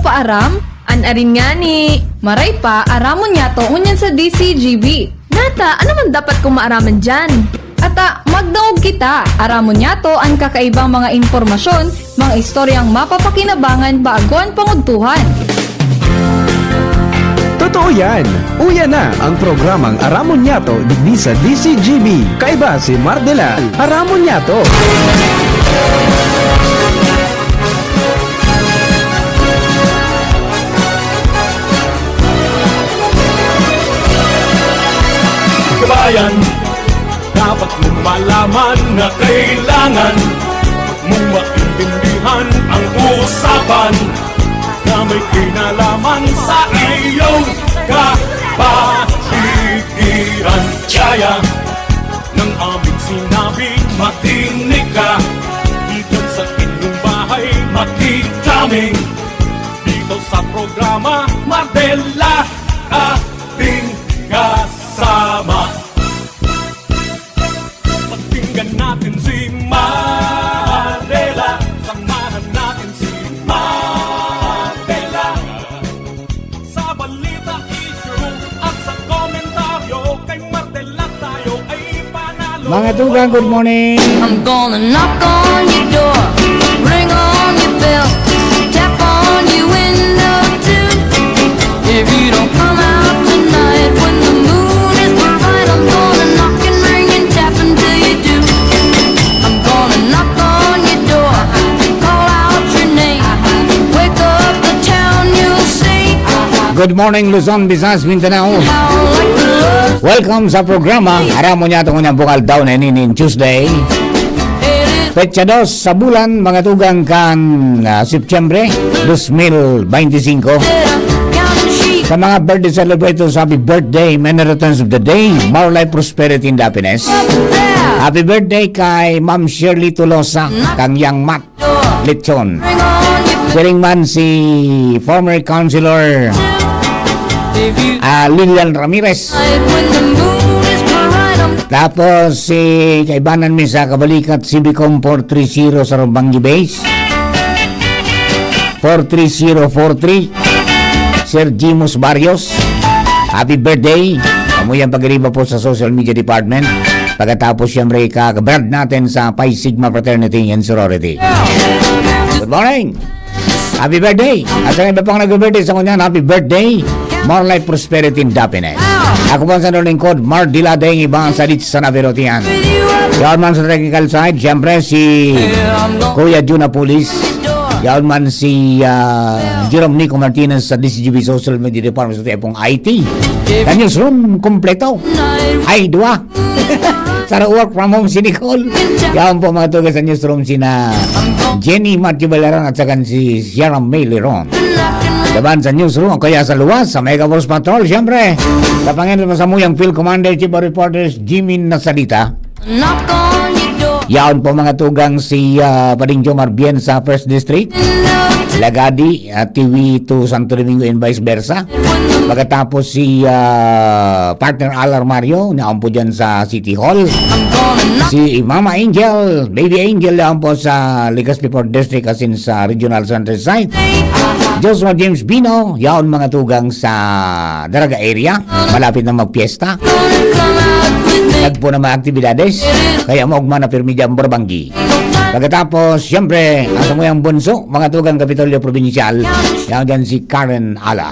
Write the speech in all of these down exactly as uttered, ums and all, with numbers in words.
Paaram? An arin ngani, maray pa, aramon niyato ngunyan sa D C G B. Nata, ano man dapat kong maaraman diyan? Ata, magdangog kita. Aramon niyato an kakaibang mga impormasyon, mga istoryang mapapakinabangan bago an pangudtuhan. Totoo yan! Uya na ang programang Aramon Niyato digdi sa D C G B. Kaiba si Mardela. Aramon Niyato! Kabayan, dapat mong malaman na kailangan mong maintindihan ang usapan na may kinalaman sa iyong kapaligiran. Kaya ng aming sinabi, makinig ka. Dito sa inyong bahay, makinig kami. Dito sa programa, Mardela, ating kasama. Pakinggan natin si Mardela. Samahan natin si Mardela. Sa balita, issue, at sa komentaryo, kay Mardela tayo ay panalo. Mga tugang, good morning. I'm gonna knock on your door, ring on your bell, tap on your window too. If you don't come out tonight when the moon is bright, I'm gonna knock and ring and tap until you do. I'm gonna knock on your door, call out your name, wake up the town, you'll see. Good morning, Luzon, Visayas, Mindanao. How like the love Welcome sa programa. Aram mo niya itong unang bungal daw na ini nin Tuesday. it is. Petsa dos sa bulan, mga tugang kan ah, Setyembre dos mil beinti singko. Counting sheep Sa mga birthday celebrators, happy birthday, many returns of the day, more life, prosperity, and happiness. up there. Happy birthday kay Ma'am Shirley Tolosa, kang Yang Mat Lechon. Ring on your Siring man si former councilor If you ah, Lilian Ramirez. When the moon is bright, I'm Tapos si kaibanan mi sa Kabalikat, Civicom four three zero sa Rombangi Base. Four three zero four three. Sir Jimus Barrios, happy birthday. Kamo yan pag-iriba po sa social media department. Pagkatapos, siyempre, ka-brad natin sa Pi Sigma Fraternity and Sorority. Good morning! Happy birthday! At sa iba pang nag-birthday sa ngunyan, happy birthday! More life, prosperity, and happiness. Ako po sa lingkod, Mar Diladeng, iba sa Lich sa Navirotian. Yaon man sa technical side, siyempre si Kuya Juna Pulis. Yaon man si ah, Jerome Nico Martinez sa D C G B Social Media Department sa Tepong I T. Sa newsroom, kompleto. Ay, dua. Sa work from home si Nicole. Yaon po mga tugas sa newsroom sina Jenny Matthew Balaran at saka si Sierra May Leron. Laban sa newsroom o kaya sa luwas, sa Mega Force Patrol, siyempre. Sa Panginoon sa Samuyang Field Commander, Chief of Reporters, Jimmy Nasalita. knock on your door. Yaon po mga tugang si ah, Pading Jomar Bien sa First District. Lagadi at Tiwi to Santo Domingo and vice versa. Pagkatapos si ah, partner Alar Mario, naon po dyan sa City Hall. I'm gonna knock Si Mama Angel, Baby Angel, yaon po sa Legazpi Fourth District as in sa Regional Center Site. Joshua James Bino, yaon mga tugang sa Daraga area, malapit na magpiesta. gonna come out with me. Nagpo na mga aktibidades, kaya maugma na pirmi dyan, Burbangi. Pagkatapos, siyempre, ang samuyang bunso, mga tugang Kapitolyo Probinsyal, yaon dyan si Karen Ala.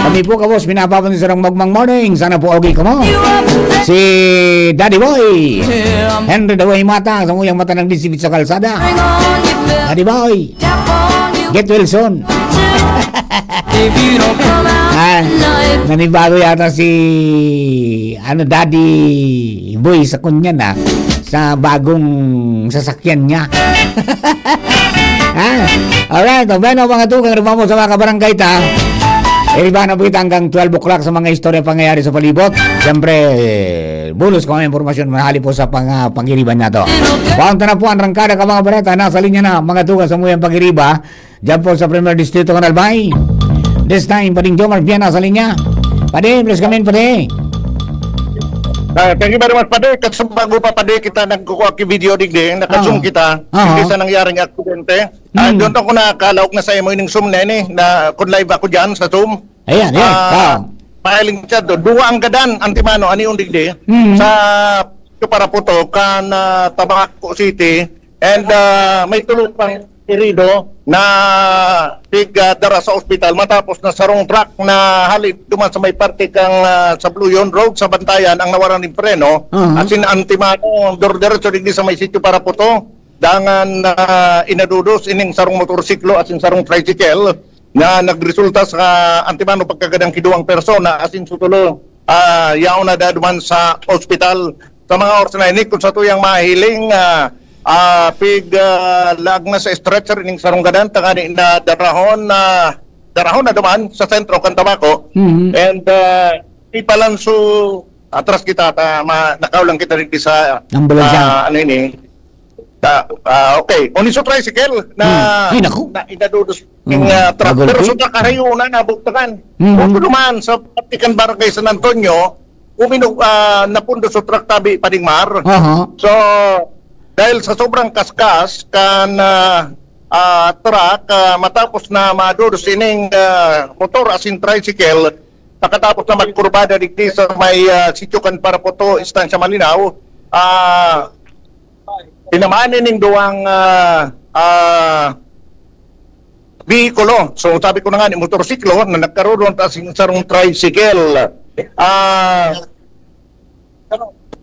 Kami po, kabos, pinapapan sa sarong magmang morning. Sana po okay kamo. Si Daddy Boy. Henry Daway Mata, samuyang mata ng disibit sa kalsada. Ring on your bell, Daddy Boy, tap on your get well soon. If you don't come out Ah, tonight. nanibago yata si, ano, Daddy Boy sa kunyan, ah, sa bagong sasakyan niya. Ah, alright, o, bueno, mga tugang, rin mo sa mga kabarangay ta. Iriba na po ito hanggang twelve o'clock sa mga istorya pangyayari sa palibot. Siyempre, bulos ko mga impormasyon mahali po sa pang, ah, pangiriban na to. Paunta na po ang rangkada ka mga bareta. Nasa linya na, mga tugang sa muyang pangiriba. Diyan po sa Premier Distrito, Kanal Bay. This time, Pading Jomar Viana sa linya. Padi, please come in, Padi. Ah, thank you very much, Padi. Kasi bago pa, Padi, kita nagkukuha ki video digdi, naka-zoom Oo. kita. Oo. Hindi sa nangyaring aksidente. Ah, Hmm. Doon ako nakalaog na sa imo ining Zoom na ini, na kung live ako diyan sa Zoom. Ayan, ayan. Ah, Ah. Mahiling siya do. Duwa ang gadan, antimano, ani yung digdi. Hmm. Sa Paraputo, kan, ah, Tabaco City. And, ah, may tulo pang herido na pig, ah, dara sa ospital matapos na sarong truck na hali duman sa may parte kang, ah, sa Bluyon Road sa Bantayan ang nawaran nin preno. Aha. Asin antimano, dor-, diretso digdi sa may sitio Paraputo. Dangan, ah, inadudos ining sarong motorsiklo asin sarong tricycle na nagresulta sa antimano pagkagadang ki duwang persona asin sutulo, ah, yaon na daduman sa ospital. Sa mga oras na ini, kung sa tuyang mahiling, ah, ah, pig, ah, laag na sa stretcher ining sarong gadan, tangani na darahon na, darahon na duman sa sentro kan Tabaco. Mhm. And, ah, ipalanso atras kita, ta, ma, nakaw lang kita digdi sa, Ambulansya. Ah, ano ini, Ta-, ah, okay. Oniso tricycle na, Hmm. Ay, naku. Na inadudos Hmm. ng, ah, truck. Pero Nagulpi. Sa truck, karayo na, nabugtakan. Hmm. Huwag ko naman sa Vatican Barangay San Antonio, uminog, ah, napundo sa truck tabi pa ning mar. Aha. So, dahil sa sobrang kaskas kan, ah, ah, truck, ah, matapos na madudos ining, ah, motor asin tricycle, pagkatapos na magkurbada digdi sa may, ah, sitio kan Parapoto, Estancia Malinao, ah, tinamaan nin duwang, ah, ah, behikulo. So, sabi ko na nga, ni motorsiklo na nagkaroon ta sing sarong tricycle. Ah,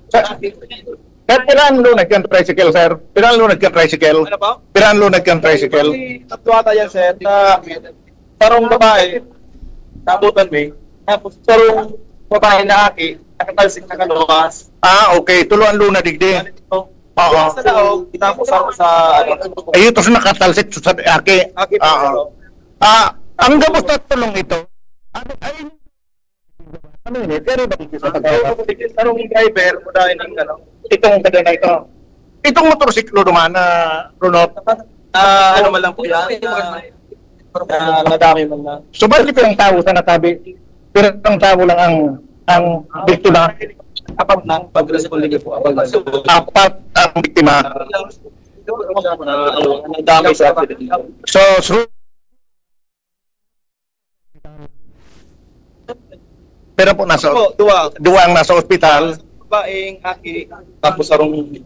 sa, sir, pirang lunad kan tricycle, sir? Pirang lunad kan tricycle? Ano po? Pirang lunad kan tricycle? Tatlo ata yan, sir. Na parang babae, nabutan mi. Tapos parang babae na aki, nakatalsik na kaluwas. Ah, okay. Tulo ang luna digdi. Ito. Oo. Sa daog, tapos ako sa, ano. Ay, ito sa nakatalsik sa aki. Aki po, Oo. Sir. Ah, ang gabos na tulong ito. Ano, ay, ano yun eh? Pero bakit sa Ang driver, muna yun ang ano. Itong taga na ito. Itong motorsiklo naman na, Ronot. Ah, ano man lang po yan. Ah, ah, nadami man na. So, bali pirang tao sa natabi? Pirang tao lang ang, ang biktima? Apat na, pag-responde niyo po, apat na. Apat ang biktima. Ah, ano, nadami sa accident. So, so, pero po nasa Opo, duwa. Duwa ang nasa ospital. Babaeng aki, tapos sarong,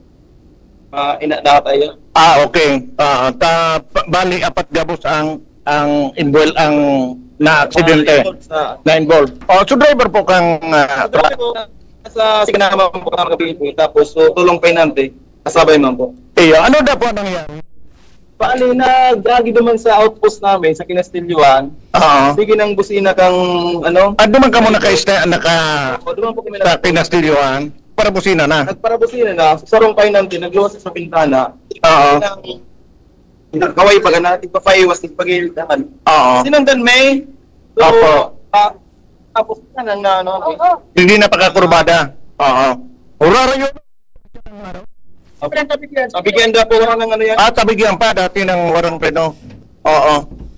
ah, ina data yun. Ah, okay. Ah, ta, pa, bali, apat gabos ang, ang involved, ang na-aksidente, Ah, involved sa na-involved. Oh, so driver po kang, ah, Sa truck? Sa Signama po kagabi po, tapos so, tulong pa inante, kasabay man po. Iyo, ano na po ang nangyari? Bali, nag-agi naman sa outpost namin, sa Kinastilyohan. Oo. Sige ng busina kang, ano, Ah, duman ka muna kay Ste-, naka-, O, duman po kami sa nag- Kinastilyohan, para busina na. Nagparabusina na, sarong painante, nagluwas sa bintana. Oo. Nang, nagkaway pa gana, tigpapaiwas, tigpagilid naman. Oo. Sinundan may, so, Opo. ah, tapos na, nang, na, ano, ano. Hindi na pagkakurbada. Oo. Uraro yun. Tabigyan daw po ng ano yan. Ah, tabigyan pa dati ng warang preno. Oo.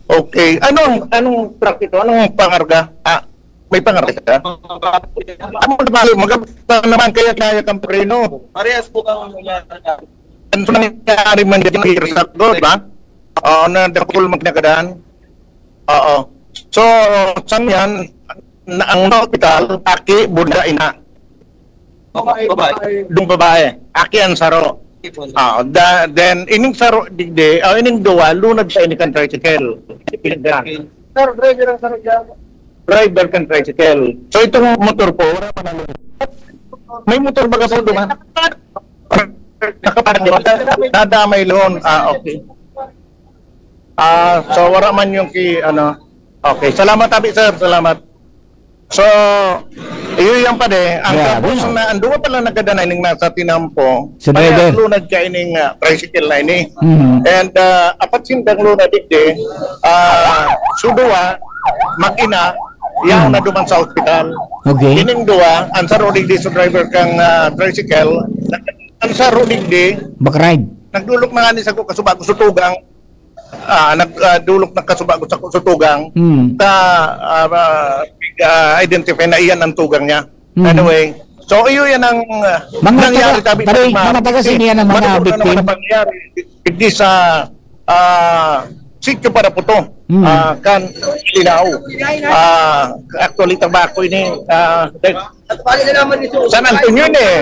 Okay. Anong, anong truck ito? Anong pangarga? Ah, may pangarga ka? Ano ba? Maganda naman kaya kaya kang preno. Parehas po kang Ano nangyari man dyan, Peter Sacco, di ba? Oo, na dakul man kinakadan. Oo. So, sa yan, na, ang hospital, aki, buda, ina. Babae. Babae. Dung babae. Aki ang saro. Ah, da, then, ining saro, di, di, ah, ining duwa, lunad sa ini kan tricycle. Sir, driver ang saro dyan. Driver kan tricycle. So, itong motor po, wala pa na. May motor ba ka po duman? Nakaparang di ba? Nadamay lihon. Ah, okay. Ah, so wala man yung ki, ano. Okay, salamat, abi, sir. Salamat. So, iyo yan pa de. Ang Yeah, tapos ano? Na, ang duwa pala nagkadana ining nasa tinampo. Sa driver. Kaya lunad ka ining, ah, tricycle na ini. Mhm. And, ah, apat sindang lunad digdi, ah, so duwa, mag-ina, yaon na duman sa ospital. Okay. Ining duwa, ang saro digdi sa driver kang, ah, tricycle, ang saro digdi, Back ride. Nagdulok na nga ni sa ko, kasuba ko sa tugang, ah, nag, ah, dulok na kasuba ko sa, sa tugang, Hmm. ta, ah, ah, ah, identify na iyan ang tugang niya. Hmm. Anyway, so iyo yan ang, ah, Mga nangyari, taga, tabi, taga, tabi, mga taga sini yan ang mga nagkaroon na naman biktima? Ang pangyayari, digdi sa ah, Sitio Paraputo, Hmm. ah, kan Linao. Ah, actually, tabako ini, ah, San Antonio ini eh.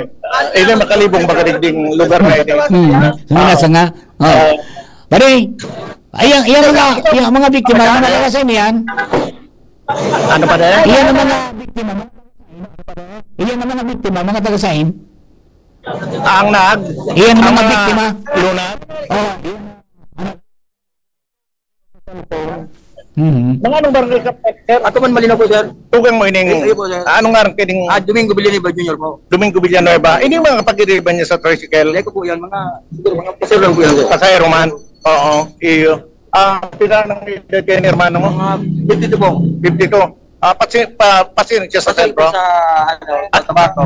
Ini makalibong magadigding lugar na ini. Hmm. Sa mga Ah. sanga. Oh. Ah. Pare, ayan, ayan mga, ayan mga biktima, mga taga saan yan? Ano pa rin? Iyan ang mga biktima, mga taga-Sain. Iyan ang mga biktima, mga taga-Sain. Ang nag- Iyan ang ang mga mga biktima. Lunat. Oh, iyan. Mhm. Mga anong barangay ka, sir? Ako man, Malinaw po, sir. Tugang mo ining, Ay, ay po, sir. Ah, anong ngaran ka ining Ah, Domingo Villanueva Junior po. Domingo Villanueva. Ini mga kapag-iriban niya sa tricycle? Hindi ko po yan. Mga, siguro, mga pasero lang po yan, sir. Pasahero man? Oo, iyo. Ah, pila nang edad kayo ni hermano mo? Mga fifty-two po. Fifty-two. Ah, patsi-, pa-, pasensya sa Pasensya sentro? sa, ano, sa Tabaco.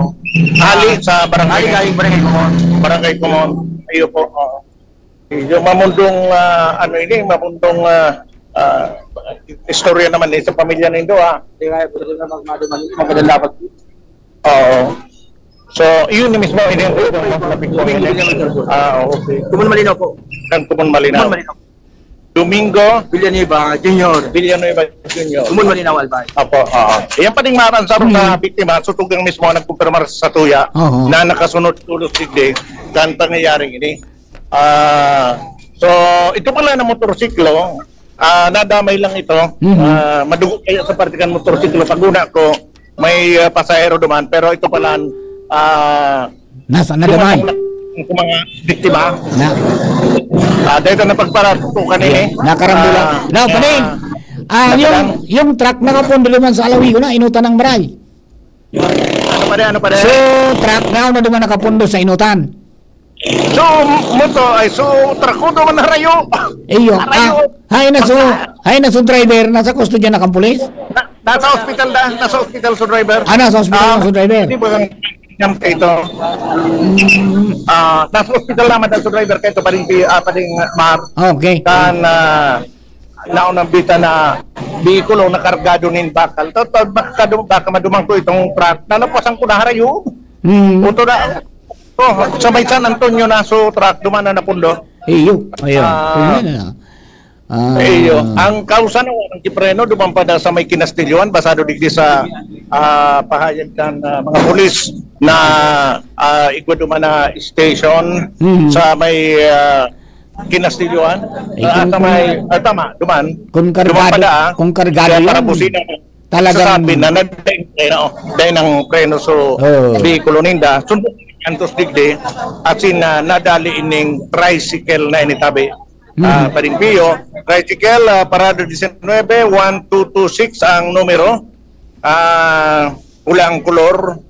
Hali sa barangay? Hali, galing barangay Kumon. Barangay Kumon. Iyo po, oo. Iyo, mamundong, ah, ano ini, mamundong, ah, ah, istorya naman eh, sa pamilya nindo, ah. Hindi nga, pwede na mag-, mag-, magandang dapat. Oo. So, iyon na mismo, ini ang Domingo Villanueva. Ah, okay. Kumon Malinaw po. Kan Kumon Malinaw. Kumon Malinaw. Domingo Villanueva Junior. Villanueva Junior. Kumon Malinaw, Albay. Apo, oo. Yan pa ding maran sa Hmm. mga biktima, so tugang mismo ang nagkumpirmar sa tuya Oo. na nakasunod tulos digdi kan pangyayaring ini. Ah, so, ito pala na motorsiklo, ah, nadamay lang ito. Mhm. Ah, madugo kaya sa parte kan motorsiklo. Pag una ko, may, ah, pasahero duman, pero ito pala, ah, Nasa, nadamay. Ang mga biktima. Na. Ah, dahil na pagparatukan eh. Nakarambulan. Ah, Now, ah, Paning, ah, yung, nakaram- yung truck nakapondo naman sa Alawi ko na, inutan ng maray. Ano pa rin, ano pa rin? So, truck na, ano naman nakapondo sa inutan? So, moto, ay, so, truck ko naman harayo. Iyo, Harayo. ah, hay na so, hay na so driver, nasa kustodya na kang pulis? Na, nasa hospital na, nasa hospital so driver. Ah, nasa hospital Ah, na so driver. Hindi ba ang, ang ito? Mm. Ah, nasa hospital naman ang so driver kaya ito pa rin, ah, pa rin, ah, Mar. Okay. Kan, ah, naunang bita na bihikulo na kargado nin bakal. Totoo, baka, baka madumang ko itong truck. Nalapasan ko na harayo. Mm. Punto na. Oh, sa may San Antonio na so truck, duman na napundo. Iyo, iyo. Ah. Iyo na. Ah. Iyo. Ang kausa na walang kipreno, duman pa na sa may Kinastilyoan, basado digdi sa, ah, pahayag ng, ah, mga pulis na, ah, igwa duman na station Mhm. sa may, ah, Kinastilyoan. Eh, Ah, kung, sa may, kung, ah, tama, duman. kung Duman kargado, pa na, ah. kung kargado Kaya yan, parang busina. Talagang Sasabi na nagdaing preno, dahil ng preno so Oo. bihikulo ninda, sundok antos digdi, at sin, ah, nadali ining tricycle na initabi. Mhm. Ah, Paring Pio, tricycle, ah, Parada diecinuebe, one two two six ang numero. Ah, pula ang kolor.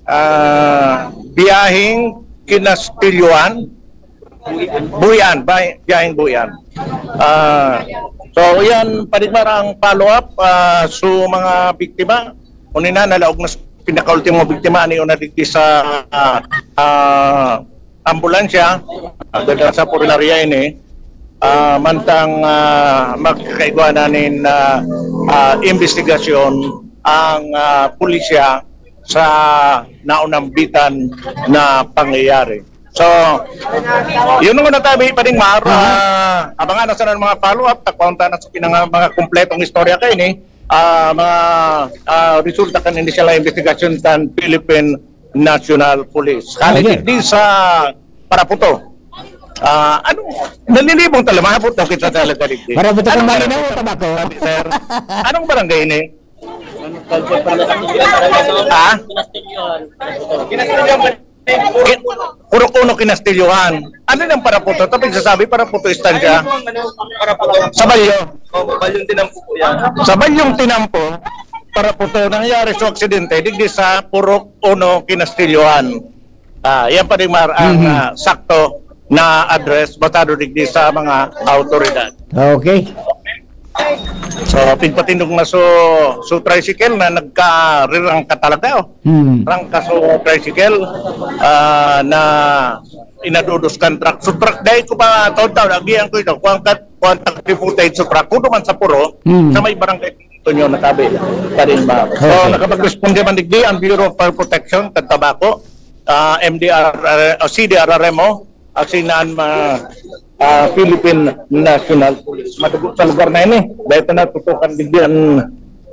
Ah, biyaheng Kinastilyoan. Buyan, bay-, biyaheng Buyan. Ah, so, yan, Paring Mar, ang follow-up, ah, so mga biktima, unina, nalaog na sa pinakaultimo biktima, ani una digdi sa, ah, ah, ambulansya, ah, dahil sa punerarya ini, ah, mantang, ah, magkakaigwa na nin, ah, ah, investigasyon ang, ah, pulisya sa naunambitan na pangyayari. So, yun ang natabi, Paring Mar. Aha. Ah, abangan na sa mga follow-up, takwang ta na sa pinang-, mga kumpletong istorya kayo ni, ah, mga, ah, resulta kan initial investigation kan Philippine National Police. Kali Sige. Di sa Paraputo. Ah, ano, nalilibong talaga, mahapot na kita talaga, digdi. Paraputo kung Anong malinaw, barangay? Tabako. Sabi, sir, anong barangay ini? Ha? Ki-, Purok Uno, Kinastilyohan. Ano nang Paraputo? Ito pagsasabi, Paraputo Estancia. Sa Balyo. Oh, Balyong Tinampo po yan. Sa Balyong Tinampo, Paraputo, nangyari sa aksidente, digdi sa Purok Uno, Kinastilyohan. Ah, yan pa rin, Mar, ang, Mhm. ah, sakto na address, basado digdi sa mga autoridad. Okay. So, pigpatindog na so, so tricycle na nagkarirangka talaga, oh. Hmm. Rangka so tricycle, ah, na inadudos kan truck. So, truck, dahil ko pa, taon-taon, agihan ko ito, kuwang kat-, kuwang tag footage so truck, kuno man sa Puro, Hmm. sa may barangay Tonyo, natabi pa rin ba? So, Okay. nakapag-responde man digdi ang Bureau of Fire Protection, kan Tabaco, ah, M D R, ah, C D R R M O, at sinan ma-, ah, Philippine National Police. Madugo sa lugar na ini. Dahil ito natutukan din ang,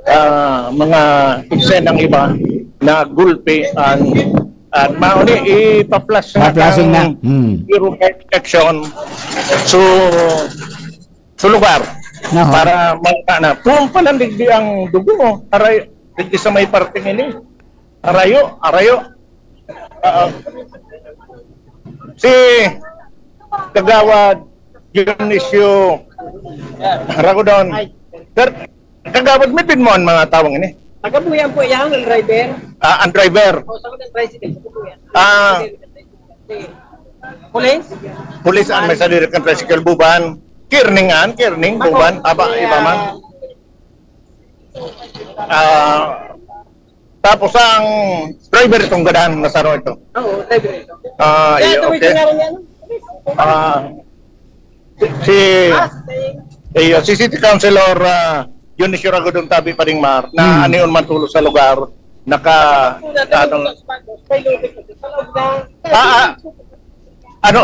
ah, mga eksenang iba na gulpi ang, at mauni ipa-flash na Ma-flashing na. ang Hmm. Bureau of Fire Protection. So, sa lugar Aha. para makita na. Kung pala digdi ang dugo mo, aray, digdi sa may parting ini. Arayo, arayo. Ah, si Kagawad Dionisio Ragodon. Sir, Kagawad, midbid mo ang mga tawong ini? Taga Buyan po yan, ang driver. Ah, ang driver. O, sa mga tricycle, sa Buyan. Ah. Police? Police ang may sadiri kan tricycle, Buban. Kirning an, Kirning, Buban. Aba, iba man. Ah, tapos ang driver itong gadahan na saro ito. Oo, driver ito. Ah, Kaya iyo, ito may okay. ginawa niya, ano? Ah, si, si, Ah, si iyo, si City Councilor, ah, Dionisio Ragodon Tabi Padingmar, na Hmm. anion man tulo sa lugar, naka, Una, ano, tapos, may lubid ko sa loob na. ah, ah, ano,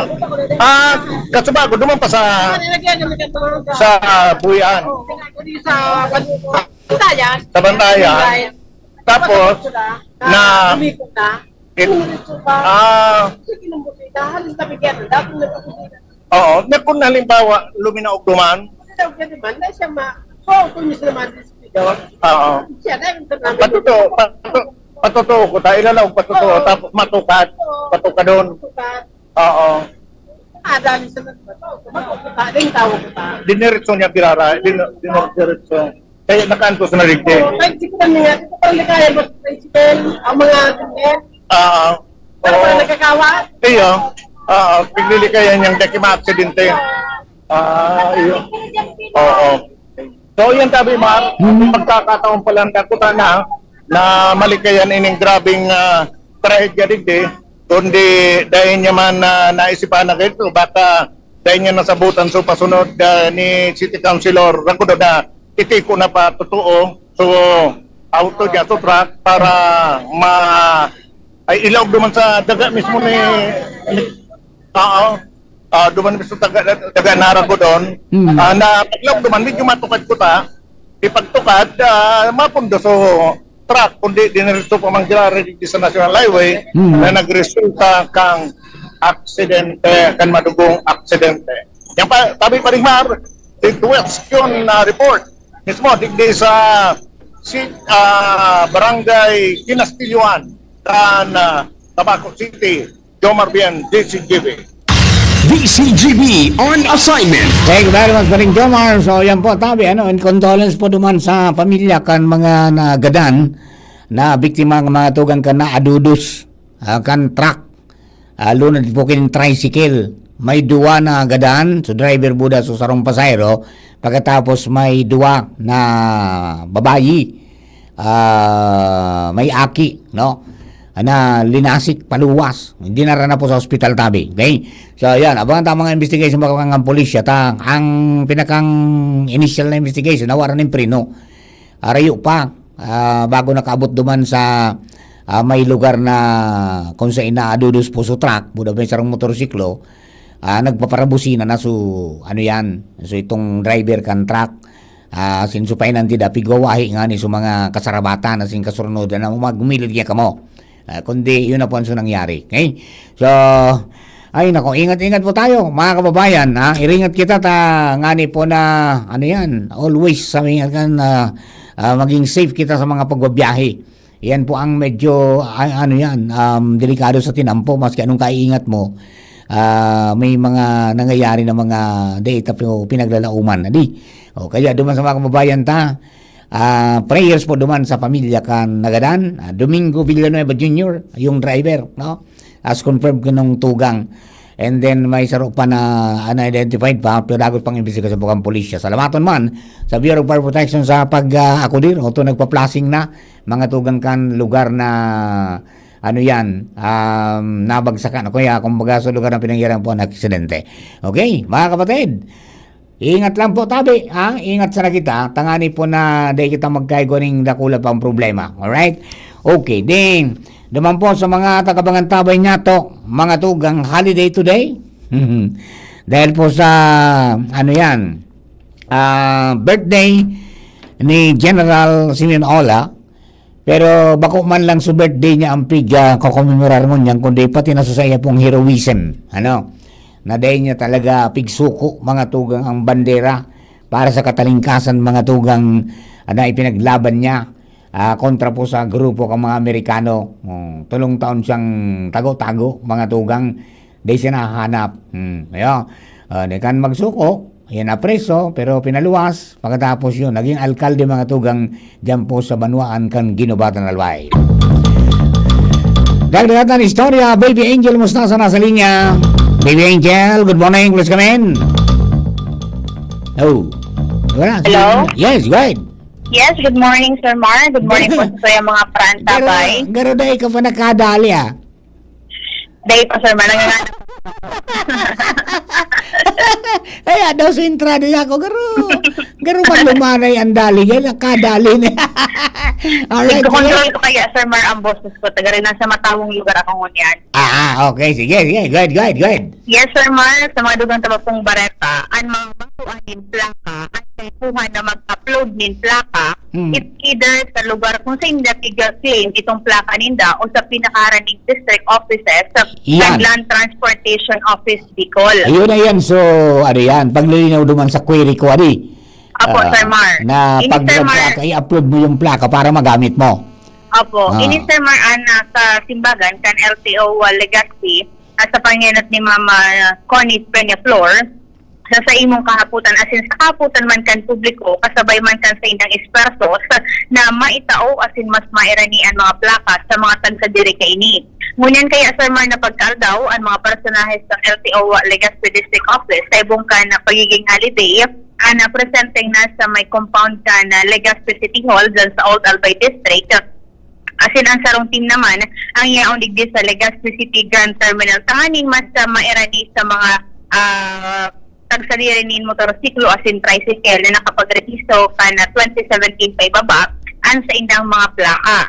ah, Kasubago, duman pa sa, Ano, nilagyan naman yung mga sa Buyan. Oo, sa, sa Bantayan. Sa Bantayan. Tapos, na, Lumipot na. It-, Lumilit pa. ah. Sige, nung buti na, halos nabigyan na, dapat nagpapagod na. Oo, na kung halimbawa, luminaog duman. Kasi daw ka naman, na siya ma-, so, kung gusto naman, dito. Oo. Siya, dahil sa namin. Patuto, patuto, patuto ko, tayo na lang, patuto, Oo. tapos matukad, Oo. patukadon. Matukad. Oo. Ah, dali sa nagbato. Kumakuha ka, din tawag ka. Diniretso niya, birara, din, diniretso. Kaya nakaantos na rin, eh. Oo, kahit sipon niya, ito pang likaya, mas principal, ang mga ganyan. Ah, Ano ba, oo. nagkakawa? Iyo. Ah, piglilikayan niyang daki maaksidente. Ah, iyo. Oo. So, yan sabi, Mar, Mm. pagkakataon pala na kuta na, na malikayan ining grabing, ah, trahedya digdi, kundi dahil niya man na naisipan na ganito, baka dahil niya nasabutan sa pasunod, ah, ni City Councilor Ragudo na itiko na pa totoo. So, auto niya, so truck, para ma-, ay, ilaog naman sa daga mismo ni, ni, oo. Ah, duman mismo taga, taga Narago doon. Mm. Ah, na paglaog duman, medyo matukad ko ta. Ipagtukad, ah, mapundo so truck, kundi diniretso pa man sila ready sa National Highway Mm. na nagresulta kang aksidente, kan madugong aksidente. Yan pa, tabi pa rin, Mar, situation na report mismo, digdi sa si, ah, Barangay Kinastilyoan, kan, ah, Tabaco City. Jomar Bien, D C G B. D C G B on assignment. Thank you very much, Paring Jomar. So, yan po, tabi, ano, and condolence po duman sa pamilya kan mga nagadan na biktima ng mga tugang kan naadudos, ah, kan truck. Ah, lunad po kin tricycle. May duwa na gadan, so driver buda, so sarong pasahero. Pagkatapos may duwa na babayi. Ah, may aki, no? Na linasik paluwas. Dinara na po sa ospital, tabi. Okay? So, yan. Abangan ta mga investigation, mga kangang pulisya. Ta, ang pinakang initial na investigation, nawara nin preno. Arayo pa, ah, bago nakaabot duman sa, ah, may lugar na kung sa inaadudos po sa truck, buda may sarong motorsiklo, ah, nagpaparabusina na. So, ano yan? So, itong driver kan truck, ah, sinsupayan tida, pigwawahi nga ni sa mga kasarabatan na sing kasurunodan na magmilid niya kamo. Ah, kundi, yun na po ang so nangyari. Okay? So, ay nako, ingat-ingat po tayo, mga kababayan. Ha? Iringat kita ta, ngani po na, ano yan, always, sabi nga kan, ah, ah, maging safe kita sa mga pagbabiyahe. Yan po ang medyo, a-, ano yan, um, delikado sa tinampo, maski anong kaiingat mo, ah, may mga nangyayari na mga di ita po pinaglalauman na di. O, kaya duman sa mga kababayan ta, ah, prayers po duman sa pamilya kan nagadan, ah, Domingo Villanueva Junior, yung driver, no? As confirmed ko nung tugang. And then may saro pa na unidentified pa, pero dagot pang imbestigasyon po kan pulisya. Salamaton man sa Bureau of Fire Protection sa pag, ah, akudir, o to nagpa-flashing na mga tugang kan lugar na, ano yan, um, nabagsakan. O kaya, kumbaga, sa lugar na pinangyarihan po ang aksidente. Okay, mga kapatid, ingat lang po, tabi, ha? Ingat sana kita. Tangani po na di kita magkaigo ning dakula pang problema. Alright? Okay, then, duman po sa mga tagabangan tabay niya to, mga tugang holiday today. Dahil po sa, ano yan, ah, birthday ni General Simeon Ola, pero bako man lang sa birthday niya ang pig, ah, kokomemorar ngunyan, kundi pati na sa iya pong heroism, ano, na dahil niya talaga pigsuko, mga tugang, ang bandera para sa katalingkasan, mga tugang, na ipinaglaban niya, ah, kontra po sa grupo kan mga Amerikano. Oh, tolong taon siyang tago-tago, mga tugang, di siya nahahanap. Hmm, ayo. Ah, di kan magsuko, yan na preso, pero pinaluwas. Pagkatapos yun, naging alkalde, mga tugang, dyan po sa banwaan kan Guinobatan, Albay. Dagdagan istorya, Baby Angel, musta sa nasa linya? Baby Angel, good morning, please come in. Oh, wala. Hello? Yes, go ahead. Yes, good morning, Sir Mar. Good morning po sa iyo, mga parantabay. Garo, garo dai ka pa nakadali, ah. Dai pa, Sir Mar. Nanganganak. Ay, ah, daw sa entrada niya ako, garo. Garo man lumanay ang dali. Yan, nakadali na. Alright, Ito control ko kaya, Sir Mar, ang boses ko. Taga rin sa matawong lugar ako ngunyan. Ah, ah, okay. Sige, sige. Go ahead, go ahead, go ahead. Yes, Sir Mar, sa mga dugang taba pong bareta, ang mga batuan nin plaka, ang kaipuhan na mag-upload nin plaka, Hmm. it's either sa lugar kung saan nila tig-claim itong plaka ninda o sa pinakaharaning district offices sa Yan. Land Transportation Office Bicol. Ayun na yan. So, ano yan? Paglilinaw duman sa query ko, adi. Opo, Ah, Sir Mar. Na Ini, pag Sir Mar. nagplaka, i-upload mo yung plaka para magamit mo. Opo. Ah. Ini, Sir Mar, ah, nasa simbagan kan L T O, ah, Legazpi, at sa pangenot ni Mama Connie Peñaflor, sa saimong kahapotan, asin sa kahapotan man kan publiko, kasabay man kan saindang ekspertos, na maitao asin mas mairani an mga plaka sa mga tagsadiri kaini. Ngunyan kaya, Sir Mar, na pagkaaldaw, an mga personahe sa L T O Legazpi District Office, sa ibong kan pagiging holiday, an presenteng nasa may compound kan Legazpi City Hall, dyan sa Old Albay District. Asin ang sarong team naman, ang yaon digdi sa Legazpi City Grand Terminal, tanganing mas, ah, mairani sa mga, ah, tagsadiri nin motorsiklo asin tricycle na nakapagrehisto kan twenty seventeen pa ibaba an saindang mga plaka.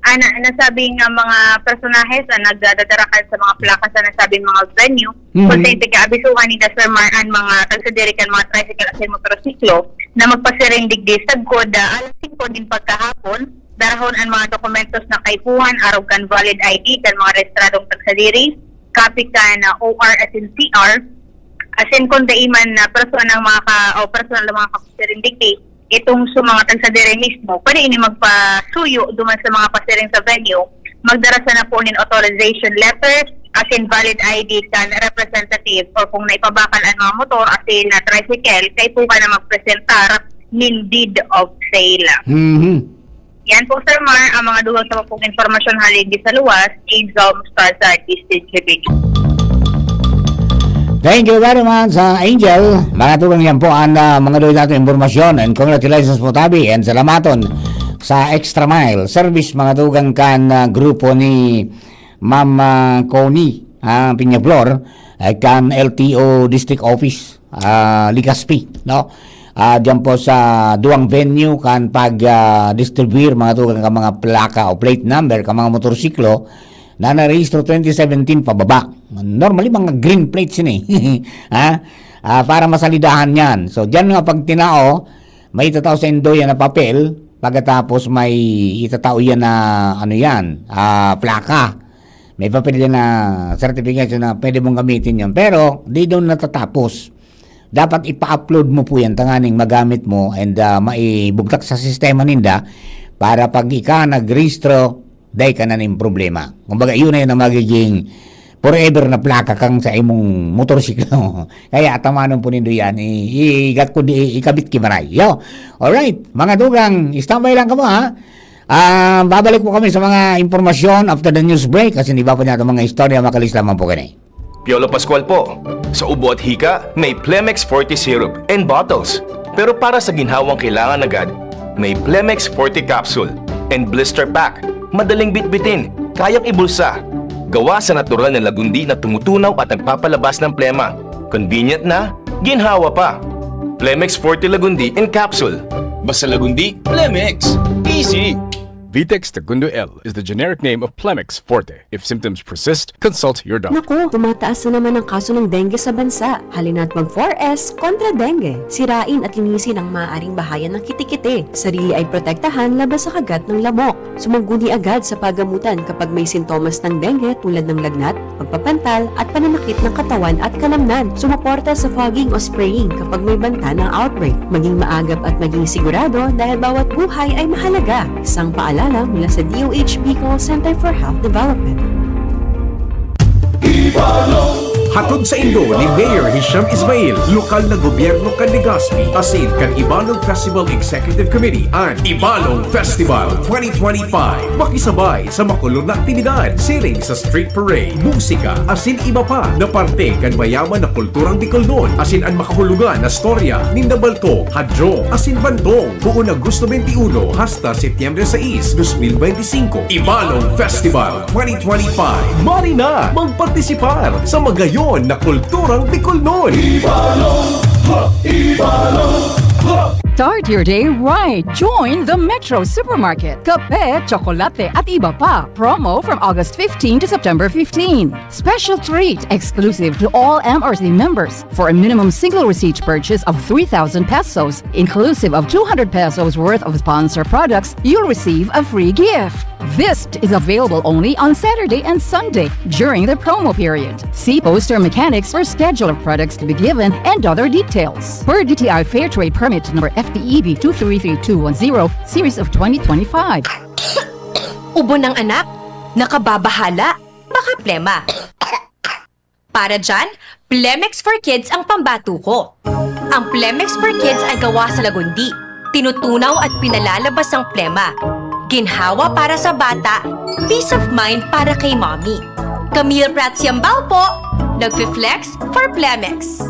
An nasabi nga mga personahe sa nagdadarakan sa mga plaka sa nasabing mga venue, Mhm. konsente kaabisuhan ninda, Sir Mar, an mga tagsadiri kan mga tricycle asin motorsiklo na magpasiring digdi sagkod, ah, alas singko nin pagkahapon, darahon an mga dokumentos na kaipuhan arog kan valid I D kan mga rehistradong tagsadiri, copy kan, ah, O R asin C R, asin kun dai man na personal mga ka, o personal na mga kapasiring digdi, itong sa mga tagsadiri mismo, pwede ini magpasuyo duman sa mga pasiring sa venue, magdara sana po nin authorization letter, asin valid I D kan representative, or kung naipabakal an mga motor asin na tricycle, kaipuhan na magpresentar nin deed of sale. Mhm. Yan po, Sir Mar, ang mga dugang sa pong impormasyon hali di sa luwas, Angel Mostarza, Distinct Review. Thank you very much, ah, Angel. Mga tugang, yan po ang, ah, mga dugang natin impormasyon. And congratulations po, Tabi. And salamaton sa Extra Mile Service, mga tugang, kan, ah, grupo ni Ma'am, ah, Connie, ah, Peñaflor, eh, kan L T O District Office, ah, Legazpi, no? Ah, diyan po sa duwang venue kan pag, ah, distribuir, mga tugang, kan mga plaka o plate number kan mga motorsiklo na narehistro twenty seventeen pababa. Normally, mga green plates yun eh. Ha? Ah, para masalidahan yan. So, diyan nga pag tinao, may itatao sa indo yan na papel, pagkatapos may itatao yan na, ano yan, ah, plaka. May papel yan na certification na pwede mong gamitin yan. Pero, di doon natatapos. Dapat ipa-upload mo po yan, tanganing magamit mo and, ah, maibugtak sa sistema ninda para pag ika nagrehistro, dai ka na nin problema. Kumbaga, yun na yun ang magiging forever na plaka kang sa imong motorsiklo. Kaya atamanon po nindo yan. I, i, i, ikabit ki maray. Yo. Alright, mga tugang, standby lang kamo, ha? Ah, babalik po kami sa mga impormasyon after the news break kasi iba pa niya mga istorya, makalis lamang po kini. Piolo Pascual po. Sa ubo at hika, may Plemex Forte Syrup and bottles. Pero para sa ginhawang kailangan agad, may Plemex Forte Capsule and Blister Pack. Madaling bitbitin, kayang ibulsa. Gawa sa natural na lagundi na tumutunaw at nagpapalabas ng plema. Convenient na, ginhawa pa. Plemex Forte Lagundi in Capsule. Basta Lagundi, Plemex. Easy! Vitex Segundo L is the generic name of Plemex Forte. If symptoms persist, consult your doctor. Naku, tumataas na naman ang kaso ng dengue sa bansa. Halina't mag four S kontra dengue. Sirain at linisin ang maaaring bahayan ng kitikite. Sarili ay protektahan laban sa kagat ng lamok. Sumangguni agad sa pagamutan kapag may sintomas ng dengue tulad ng lagnat, pagpapantal at pananakit ng katawan at kalamnan. Sumuporta sa fogging o spraying kapag may banta ng outbreak. Maging maagap at maging sigurado dahil bawat buhay ay mahalaga. Isang paalala mula sa D O H Bicol Center for Health Development. Hatod saindo ni Mayor Hisham Ismail, lokal na gobyerno kan Legazpi, asin kan Ibalog Festival Executive Committee an Ibalog Festival twenty twenty-five. Makisabay sa makulog na aktibidad, siring sa street parade, musika, asin iba pa na parte kan mayaman na kulturang Bicolnon, asin an makahulugan na storya nin Nabalcong, Hadrong, asin Bantong, poon Agosto twenty-one hasta Setyembre sais, dos mil benti singko. Ibalog Festival twenty twenty-five. Mari na magpartisipar sa magayon na kulturang Bicolnon! Ibalog! Ha! Ibalog! Ha! Start your day right. Join the Metro Supermarket. Kape, tsokolate at iba pa. Promo from August fifteen to September fifteen. Special treat exclusive to all M R C members. For a minimum single receipt purchase of three thousand pesos, inclusive of two hundred pesos worth of sponsor products, you'll receive a free gift. This is available only on Saturday and Sunday during the promo period. See poster mechanics for schedule of products to be given and other details. Per D T I Fair Trade Permit number F T E B two three three two one zero, series of twenty twenty-five. Ubo ng anak? Nakababahala? Baka plema. Para dyan, Plemex for Kids ang pambato ko. Ang Plemex for Kids ay gawa sa lagundi. Tinutunaw at pinalalabas ang plema. Ginhawa para sa bata, peace of mind para kay mommy. Camille Prats Yambao po, nagfi-flex for Plemex.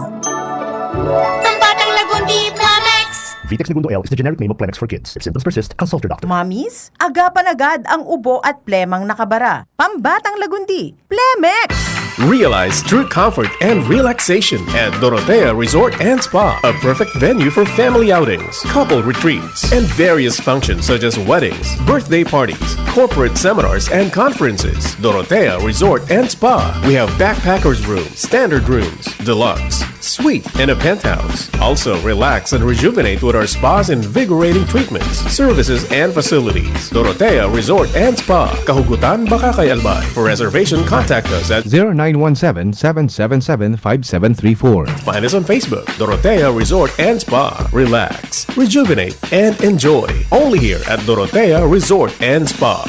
Pambatang Lagundi, Plemex! Vitex Negundo L is the generic name of Plemex for kids. If symptoms persist, consult your doctor. Mommies, aga pa nagad ang ubo at plemang nakabara. Pambatang Lagundi, Plemex! Realize true comfort and relaxation at Dorotea Resort and Spa, a perfect venue for family outings, couple retreats, and various functions such as weddings, birthday parties, corporate seminars, and conferences. Dorotea Resort and Spa. We have backpackers room, standard rooms, deluxe, suite, and a penthouse. Also, relax and rejuvenate with our spa's invigorating treatments, services, and facilities. Dorotea Resort and Spa, Kahugutan, Bacacay, Albay. For reservation, contact us at zero nine one seven, seven seven seven, five seven three four. Find us on Facebook, Dorotea Resort and Spa. Relax, rejuvenate, and enjoy. Only here at Dorotea Resort and Spa.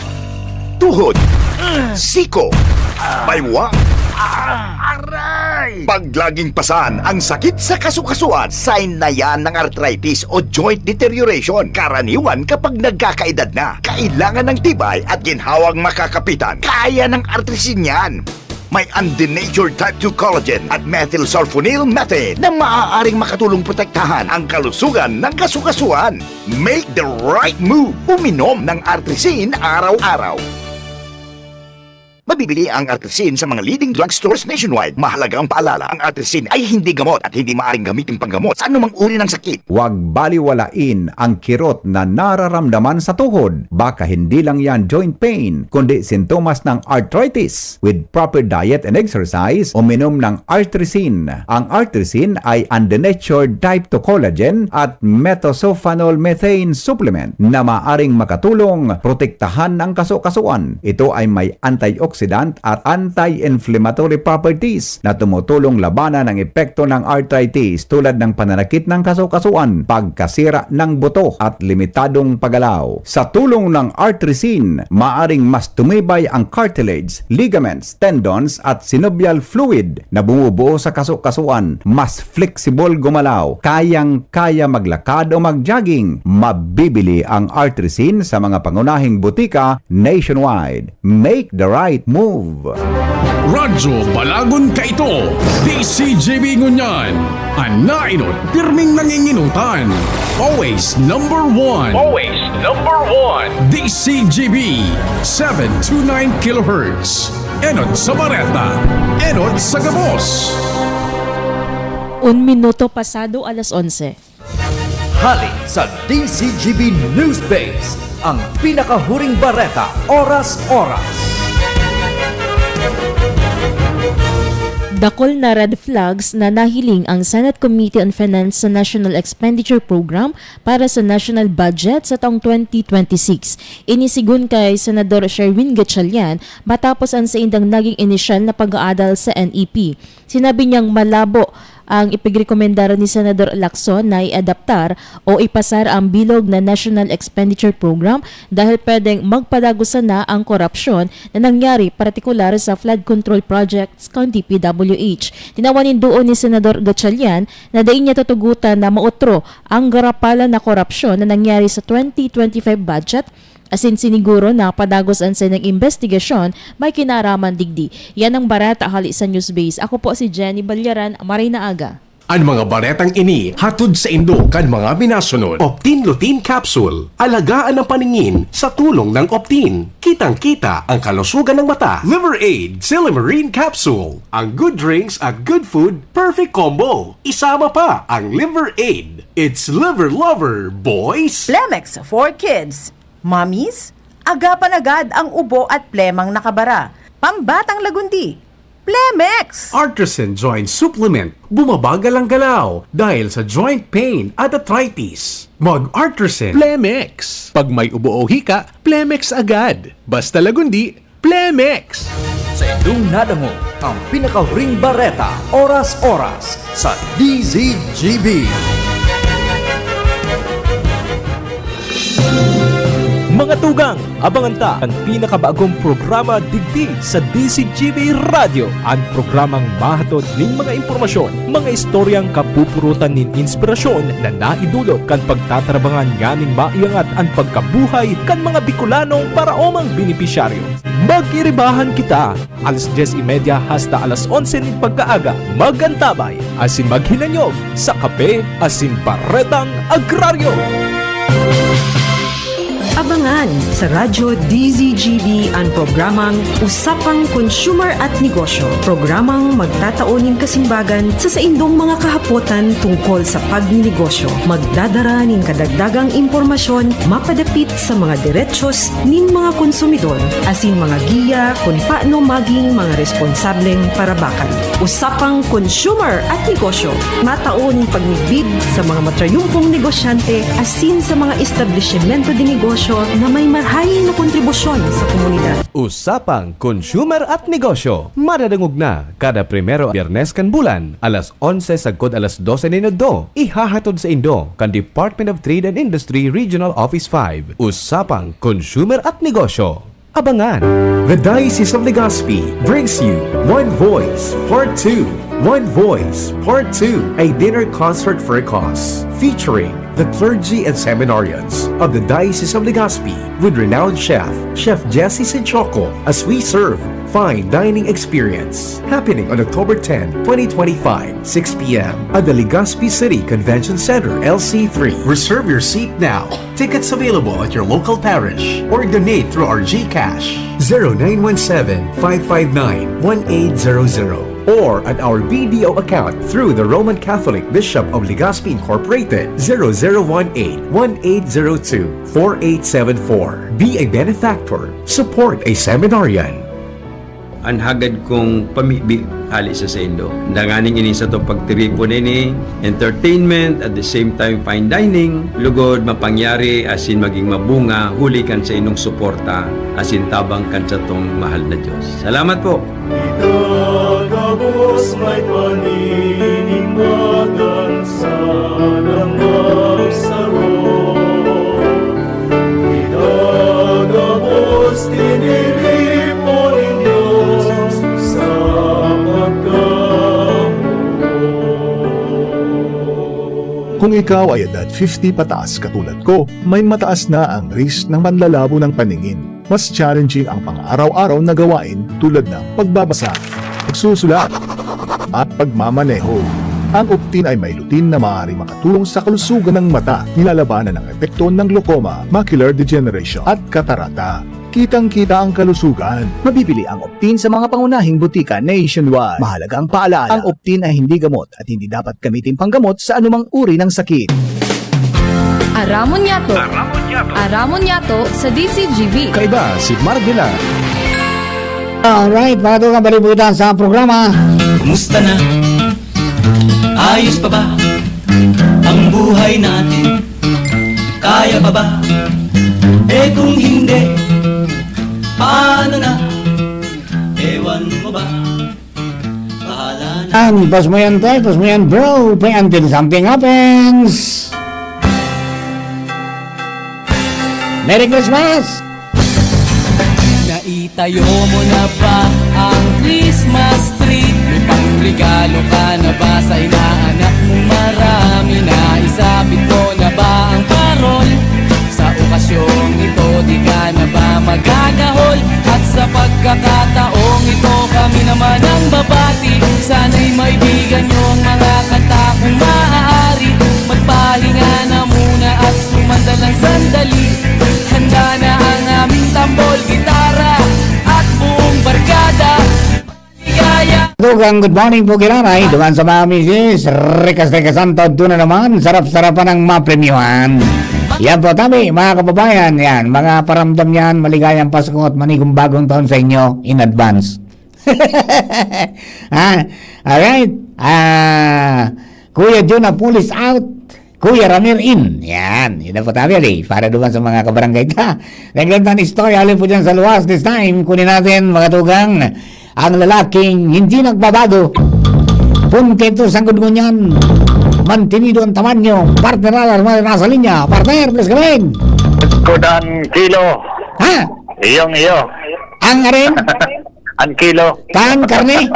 Tuhod, siko, baywa, aray! Pag laging pasan ang sakit sa kasukasuan, sign na yan ng arthritis o joint deterioration. Karaniwan kapag nagkakaedad na, kailangan ng tibay at ginhawang makakapitan. Kaya ng artrisin yan. May undenatured type two collagen at methylsulfonyl methane na maaaring makatulong protektahan ang kalusugan ng kasukasuan. Make the right move! Uminom ng Artrisin araw-araw. Mabibili ang Artrisin sa mga leading drugstores nationwide. Mahalagang paalala, ang Artrisin ay hindi gamot at hindi maaaring gamitin panggamot sa anumang uri ng sakit. Huwag baliwalain ang kirot na nararamdaman sa tuhod. Baka hindi lang yan joint pain, kundi sintomas ng arthritis. With proper diet and exercise, uminom ng Artrisin. Ang Artrisin ay undenatured type two collagen at methylsulfonyl methane supplement na maaring makatulong protektahan ang kasukasuan. Ito ay may antioxidant at anti-inflammatory properties na tumutulong labanan ang epekto ng arthritis tulad ng pananakit ng kasukasuan, pagkasira ng buto at limitadong paggalaw. Sa tulong ng Artrisin, maaring mas tumibay ang cartilage, ligaments, tendons at synovial fluid na bumubuo sa kasukasuan. Mas flexible gumalaw, kayang-kaya maglakad o mag-jogging. Mabibili ang Artrisin sa mga pangunahing butika nationwide. Make the right move! Radyo Balagon Kaito, D C G B ngunyan, an nainot pirming nanginginutan. Always number one. Always number one. D C G B, seven two nine kilohertz. Enot sa Bareta, enot sa gabos. Un minuto pasado alas onse. Hali sa D Z G B Newsbase, ang pinakahuring bareta, oras-oras. Dakul na red flags na nahiling ang Senate Committee on Finance sa National Expenditure Program para sa national budget sa taong twenty twenty-six. Ini sigon kay Senador Sherwin Gatchalian matapos ang saindang naging inisyal na pag-aadal sa N E P. Sinabi niyang malabo ang ipigrekomendar ni Senador Lacson na iadaptar o ipasar ang bilog na National Expenditure Program dahil pwedeng magpadagos sana ang korupsyon na nangyari, partikular sa flood control projects kan D P W H. Tinawan nin duon ni Senador Gatchalian na dai niya tutugotan na maotro ang garapalan na korupsyon na nangyari sa twenty twenty-five budget, asin siniguro na padagos an saindang imbestigasyon may kinaraman digdi. Yan ang bareta hali sa Newsbase. Ako po si Jenny Balyaran. Maray na aga. An mga baretang ini hatod saindo kan mga minasunod: Optin Lutein Capsule. Alagaan ang paningin sa tulong ng Optin. Kitang-kita ang kalusugan ng mata. Liver Aid, Silymarin Capsule. Ang good drinks at good food, perfect combo. Isama pa ang Liver Aid. It's Liver Lover, boys! Plemex for Kids. Mommies, agapan agad ang ubo at plemang nakabara. Pambatang lagundi. Plemex! Artisan Joint Supplement. Bumabagal ang galaw dahil sa joint pain at arthritis. Mag-Artisan. Plemex. Pag may ubo o hika, Plemex agad. Basta lagundi, Plemex. Sa indong nadangog ang pinakahuring bareta, oras-oras, sa D Z G B. Mga tugang, abangan ta an pinakabagong programa digdi sa D Z G B Radyo, an programang mahatod nin mga impormasyon, mga istoryang kapupurutan nin inspirasyon na naidulot kan pagtatarabangan nganing maiangat an pagkabuhay kan mga Bicolanong paraomang benepisyaryo. Mag-iribahan kita, alas dyes y media hasta alas onse nin pagkaaga. Mag-antabay asin maghinanyog sa Kape asin Baretang Agraryo. Abangan sa Radyo D Z G B an programang Usapang Consumer at Negosyo, programang magtatao nin kasimbagan sa saindong mga kahapotan tungkol sa pagninegosyo. Magdadara nin kadagdagang impormasyon mapadapit sa mga derechos nin mga konsumidor asin mga giya kun paano maging mga responsableng parabakan. Usapang Consumer at Negosyo, matao nin pagmidbid sa mga matrayumpong negosyante asin sa mga establisimento de negosyo na may marahay na kontribusyon sa komunidad. Usapang Consumer at Negosyo, madadangog na kada primero Biyernes kan bulan, alas onse sagkod alas dose nin udto. Ihahatod saindo kan Department of Trade and Industry Regional Office five. Usapang Consumer at Negosyo. Abangan! The Diocese of Legazpi brings you One Voice Part two. One Voice Part two, a dinner concert for a cause, featuring the clergy and seminarians of the Diocese of Legazpi with renowned chef, Chef Jesse Sinchoco, as we serve fine dining experience. Happening on October ten, twenty twenty-five, six p m at the Legazpi City Convention Center, L C three. Reserve your seat now. Tickets available at your local parish or donate through our GCash, zero nine one seven, five five nine, one eight zero zero, or at our B D O account through the Roman Catholic Bishop of Legazpi Incorporated, zero zero one eight, one eight zero two, four eight seven four. Be a benefactor. Support a seminarian. An hagad kong pamibi hali sa saindo. Danganing ini satong pagtiripon ini, entertainment, at the same time fine dining, lugod mapangyari asin maging mabunga huli kan saindong suporta asin tabang kan satong mahal na Dios. Salamat po! Itagabos may paninimagan sa damang saro. Itagabos tiniripo nin Diyos sa pagkamuot. Kung ikaw ay edad fifty pataas katulad ko, may mataas na ang risk ng panlalabo ng paningin. Mas challenging ang pang-araw-araw na gawain tulad ng pagbabasa, pagsusulat, at pagmamaneho. Ang Optin ay may lutein na maaaring makatulong sa kalusugan ng mata, nilalabanan ang epekto ng glaucoma, macular degeneration, at katarata. Kitang-kita ang kalusugan. Mabibili ang Optin sa mga pangunahing butika nationwide. Mahalagang paalaala, ang Optin ay hindi gamot at hindi dapat gamitin panggamot sa anumang uri ng sakit. Aramon Yato. Aramon Yato. Aramon Yato sa D C G B. Kaiba si Mark Villar. Alright, mga tugang, balik po kita sa programa. Kumusta na? Ayos pa ba ang buhay natin? Kaya pa ba? Eh, kung hindi, paano na? Ewan mo ba? Bahala na. An, pause mo yan, Tay. Pause mo yan, bro. Pay until something happens. Merry Christmas! Naitayo mo na ba ang Christmas tree? May pangregalo ka na ba sa inaanak mo marami? Naisabit mo na ba ang parol? Sa okasyong ito, di ka na ba magagahol? At sa pagkakataong ito, kami naman ang babati. Sana'y maibigan niyo ang mga kanta kung maaari. Magpahinga na muna at sumandal ng sandali. Handa na ang aming tambol, gitara at buong barkada. Ligaya. Tugang, good morning po, Kiraray. Duman sa mga misis, rikas-rikas ang taod na naman. Sarap-sarapan ang mapremyuhan. Yan po, tabi, mga kababayan. Yan, mga paramdam yan. Maligayang Pasko at manigong bagong taon sa inyo in advance. Ha? Alright. Ah, Kuya Jonah, pull is out. Kuya Ramir in. Yan. Yun na po tayo, eh. Para duman sa mga kabarangay ta. Nagandang istorya, alin po dyan sa luwas. This time, kunin natin, mga tugang, ang lalaking hindi nagbabago. Punto ito, sanggol ngunyan. Mantenido ang tamanyo. Partner Alar, mga nasa linya. Partner, please come in. Kudan kilo. Ha? Iyong iyo. Ang arin? Ang kilo. Kan, karne?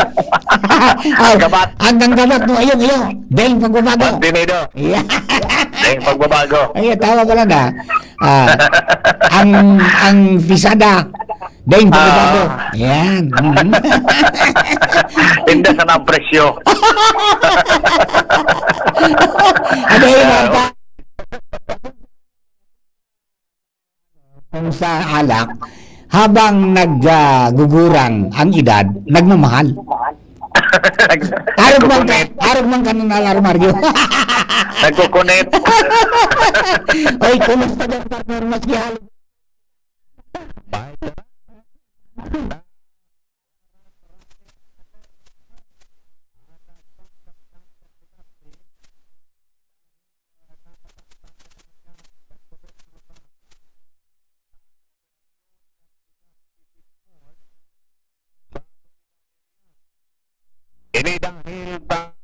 Ang gabat. Ang, ang gabat mo, iyo, iyo. Dahil pagbabago. Mantenido. Yeah. Dahil pagbabago. Ay, tawa pala na. Ah, ang, ang pisada. Dahil pagbabago. Ah. Yan. Mhm. Inda sa nang presyo. Ano yun, Marta? Kung sa alak, habang nag, ah, gugurang ang edad, nagmamahal. Arog man ka, Nagkukunit. Arog man ka ng alarmaryo. Nagkukunit. Oy, kumusta dyan, partner? Mas gihalo. Ini dahil ba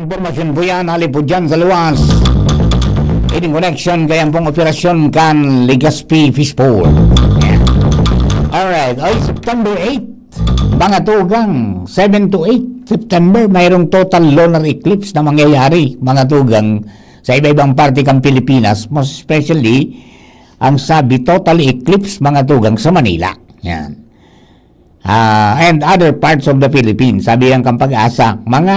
Impormasyon po yan, hali po dyan sa luwas. In connection kaya pong operasyon kan Legazpi Fishport. Alright, ay September eight, mga tugang, seven to eight September, mayroong total lunar eclipse na mangyayari, mga tugang, sa iba-ibang parte kan Pilipinas, most especially, ang sabi, total eclipse, mga tugang, sa Manila. Yan. Ah, and other parts of the Philippines. Sabi yan kan Pag-asa, mga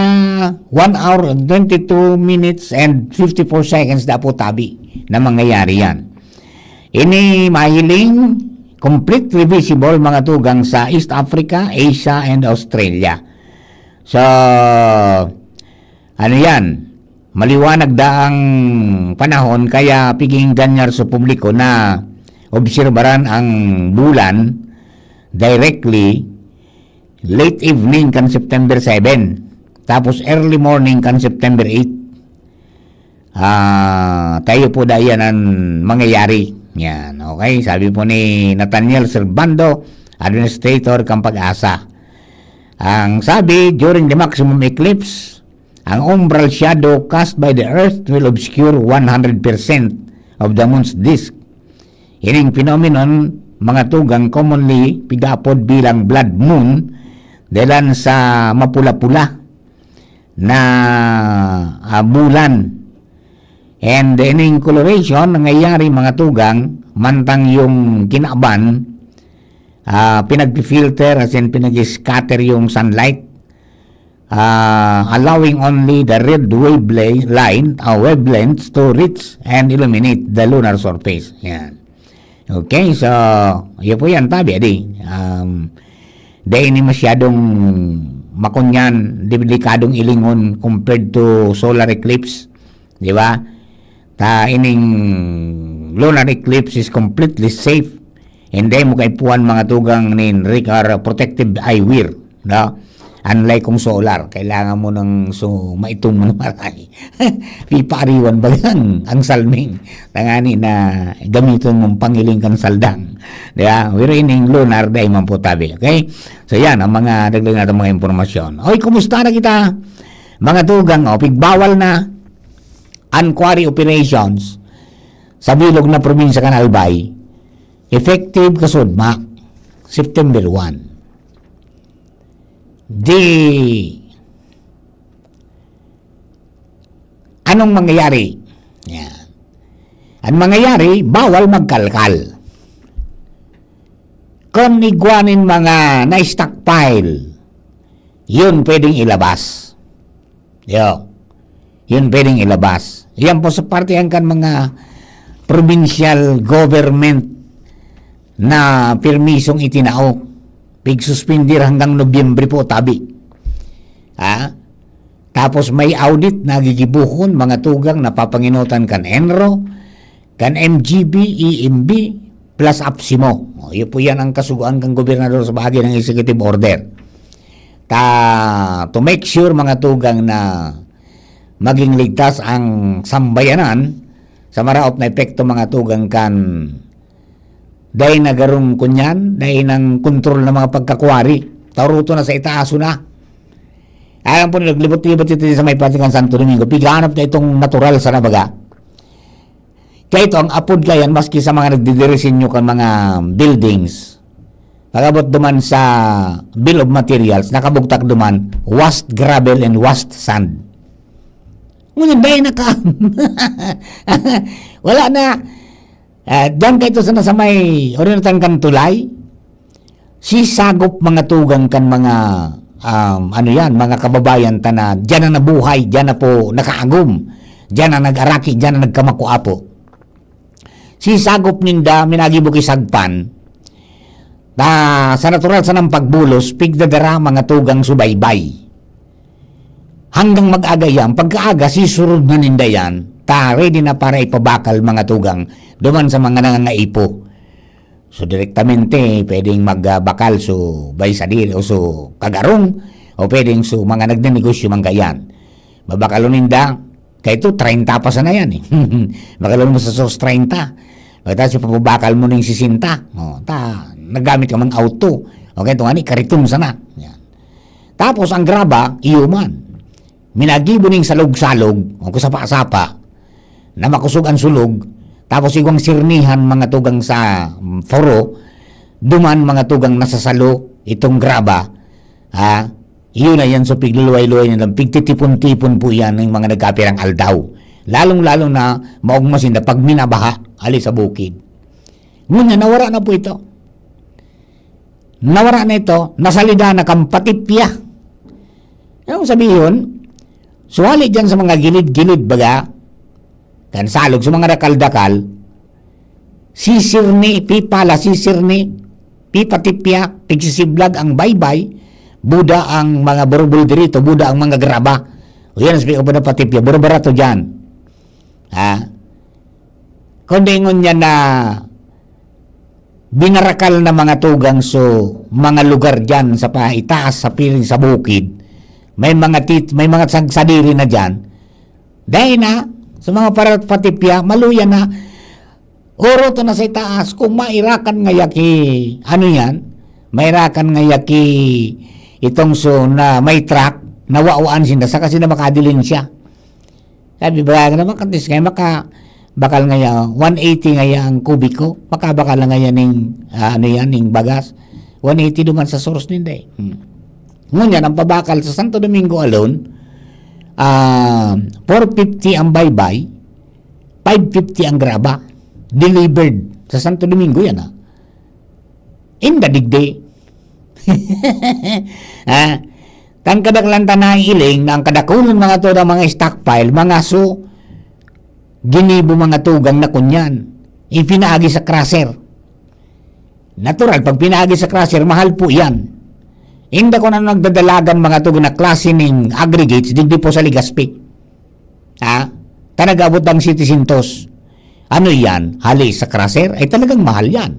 one hour, twenty-two minutes and fifty-four seconds na po tabi na mangyayari yan. Ini mahiling completely visible, mga tugang, sa East Africa, Asia, and Australia. So, ano yan? Maliwanag daang panahon, kaya piging ganyar sa publiko na obserbaran ang bulan directly late evening kan September seven, tapos early morning kan September eight. Ah, tayo po da yan ang mangyayari. Yan, okay? Sabi po ni Nathaniel Servando, administrator kan Pag-asa. Ang sabi, during the maximum eclipse, ang umbral shadow cast by the Earth will obscure one hundred percent of the Moon's disk. Ining phenomenon, mga tugang, commonly pigaapod bilang blood moon, dahilan sa mapula-pula na, ah, bulan. And ining coloration nangyayari, mga tugang, mantang yung kinaban, ah, pinag-filter, as in pinag-scatter yung sunlight, ah, allowing only the red wavelength, line, ah, wavelengths to reach and illuminate the lunar surface. Yan. Okay, so, yun po yan, tabi, adi. Um, dahil ni masyadong makunyan, delikadong ilingon compared to solar eclipse, di ba? Ta ining lunar eclipse is completely safe. Hindi mo kaipuhan, mga tugang, nin Ricard protective eyewear, no? Unlike kung solar, kailangan mo ng so, maitom na maray. Pipaariwan bagang ang salming. Tangani na gamiton mong pangiling kan saldang. Di ba? Pero ining lunar, dahil man po tabi. Okay? So yan, ang mga dagdag natin mga impormasyon. Oy, kumusta na kita? Mga tugang, o, pigbawal na ang quarry operations sa bilog na probinsya kan Albay, effective kasudma, September one. Di, anong mangyayari? Yan. Ang mangyayari, bawal magkalkal. Kung igwa nin mga na-stockpile, yun pwedeng ilabas. Yo. Yun pwedeng ilabas. Yan po sa parte yan kan mga provincial government na permisong itinao. Pigsuspindir hanggang Nobyembre po, tabi. Ha? Tapos may audit na gigibuhon, mga tugang na papanginotan kan ENRO, kan M G B, E M B, plus APSIMO. O, yun po yan ang kasugoan kan gobernador sa bahagi ng executive order. Ta, to make sure, mga tugang, na maging ligtas ang sambayanan sa maraot na epekto, mga tugang, kan dai na garong kunyan, dai nang kontrol na mga pagkakwari. Tauruto na sa itaaso na. Ayan po, naglibot-libot ito sa may parte kan Santo Domingo. Piganap na itong natural sa nabaga. Kaya ito, ang apod kayan, maski sa mga nagdidiresenyo kan mga buildings, pag-abot duman sa bill of materials, nakabugtak duman, washed gravel and washed sand. Ngunyan, dahil naka-, wala na. Ah, diyan kayo sana sa may Oriental kan Tulay, sisagop mga tugang kan mga, um, ano yan, mga kababayan ta na diyan na nabuhay, diyan na po nakaagom, diyan na nag-araki, diyan na nagkamakuapo. Sisagop ninda, minagibo ki sagpan, ta sa natural sanang pagbulos, pigdadara mga tugang subaybay. Hanggang mag-aga yan, pagkaaga, sisurod na ninda yan, ta ready na para ipabakal mga tugang, duman sa mga nangangaipo. So, direktamente, pwedeng magbakal so bay sadiri o so kagarong, o pwedeng so mga nagnenegosyo man kayan. Babakalon ninda, kaya ito, treinta pa sana yan eh. Bakalon mo sa sos treinta. Pagkatapos, ipapabakal mo na yung sesenta. O, ta, nagamit ka mang auto. O kaya ito nga ni, kariton sana. Yan. Tapos, ang graba, iyo man. minagibo ning salog-salog, o kusapa-sapa, na makosog an sulog, tapos igwang sirnihan mga tugang sa, mm, foro, duman mga tugang nasasalo itong graba, ha? Iyon na yan, so pigluluway-luway nilang, pigtitipon-tipon po yan ng mga nagkapirang aldaw. Lalong-lalo na maogma sinda pag minabaha, ali sa bukid. Ngunyan, nawara na po ito. Nawara na ito, nasalida na kan patipya. Anong sabihon? Suwali dyan sa mga gilid-gilid baga, kan salog, sa mga dakal-dakal, sisirni, pipala, sisirni, pipatipya, pigsisiblag ang baybay, buda ang mga burubul dirito, buda ang mga graba. O yan, sabi ko po na patipya, burubarato dyan. Ha? Kundi ngunyan na binarakal na mga tugang so mga lugar dyan sa paitaas, sa piling, sa bukid. May mga tit-, may mga sag-, sadiri na dyan. Dahil na, sa mga parat-, patipya, maluya na. Oro to na sa itaas, kung mairakan ngaya ki, ano yan? Mairakan ngaya ki itong so na may truck, nawawaan sinda, saka sinda makadilin siya. Sabi, "Baga naman, kantis ngayon, maka-, bakal ngaya, one eighty ngaya ang kubiko, makabakal na ngaya ning, ah, ano yan, ning bagas." One eighty duman sa source ninda eh. Hmm. Ngunyan, ang pabakal sa Santo Domingo alone, ah, four fifty ang baybay, five fifty ang graba. Delivered sa Santo Domingo yan, ah. Inda digdi. Ha? Kan kadaklan ta naiiling na ang kadakulan mga to ng mga stockpile, mga so, ginibo mga tugang na kunyan. Ipinaagi sa crusher. Natural, pag pinaagi sa crusher, mahal po yan. Inda ko na nagdadalagan mga tugang na klase ning aggregates, digdi po sa Legazpi. Ha? Ta nag-abot ang setisentos. Ano yan? Hali sa crusher? Ay talagang mahal yan.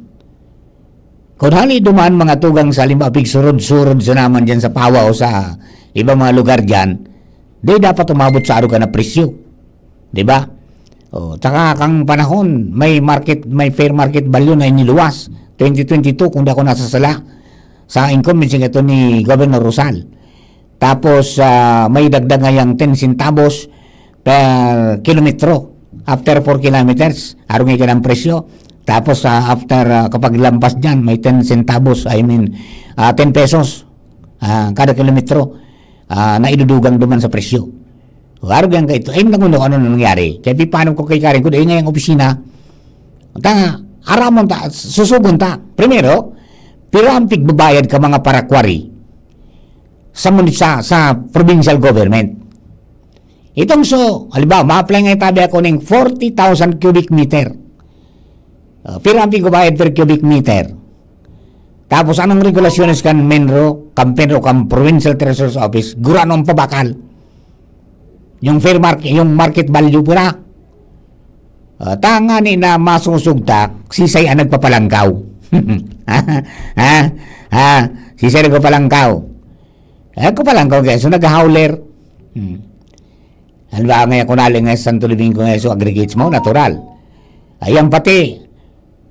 Kung hali duman mga tugang sa halimbawa, pigsurod-surod sa naman dyan sa Pawa o sa ibang mga lugar dyan, di dapat umabot sa aruga na presyo. Di ba? O, tsaka kang panahon, may market, may fair market value na iniluwas. Twenty twenty-two, kung di ako nasasala, sa incumbents ito ni Governor Rosal. Tapos, ah, may dagdag ngayang ten centavos per kilometro after four kilometers. Arong iyan ang presyo. Tapos, ah, after, ah, kapag lampas dyan, may ten centavos, I mean, ah, ten pesos, ah, kada kilometro, ah, na idudugang duman sa presyo. Arog yan ka ito. Ay, naku, naku, ano na nangyari? Kaya pipaano ko kay Karen, kung ingay ang opisina, ta, aramon ta, susugon ta. Primero, pira ang pigbabayad ka mga parakwari sa muni-, sa, sa provincial government. Itong so, halimbawa, ma-apply nga itabi ako ning forty thousand cubic meter. Uh, pira ang pigbabayad per cubic meter? Tapos, anong regulasyones kan menro, kan penro, kan Provincial Treasurer's Office? Gurano ang pabakal? Yung fair market, yung market value, pira? Ah, tanga ni na masusugtak, sisay ang nagpapalangkaw. Ha? Ha? Sisay nagpapalangkaw. Eh, kapalangkaw kaya, so nag-howler. Hmm. Halimbawa ngayon, kung nali ngayon sa Santo Domingo ngayon, so aggregates mo, natural. Ayan pati,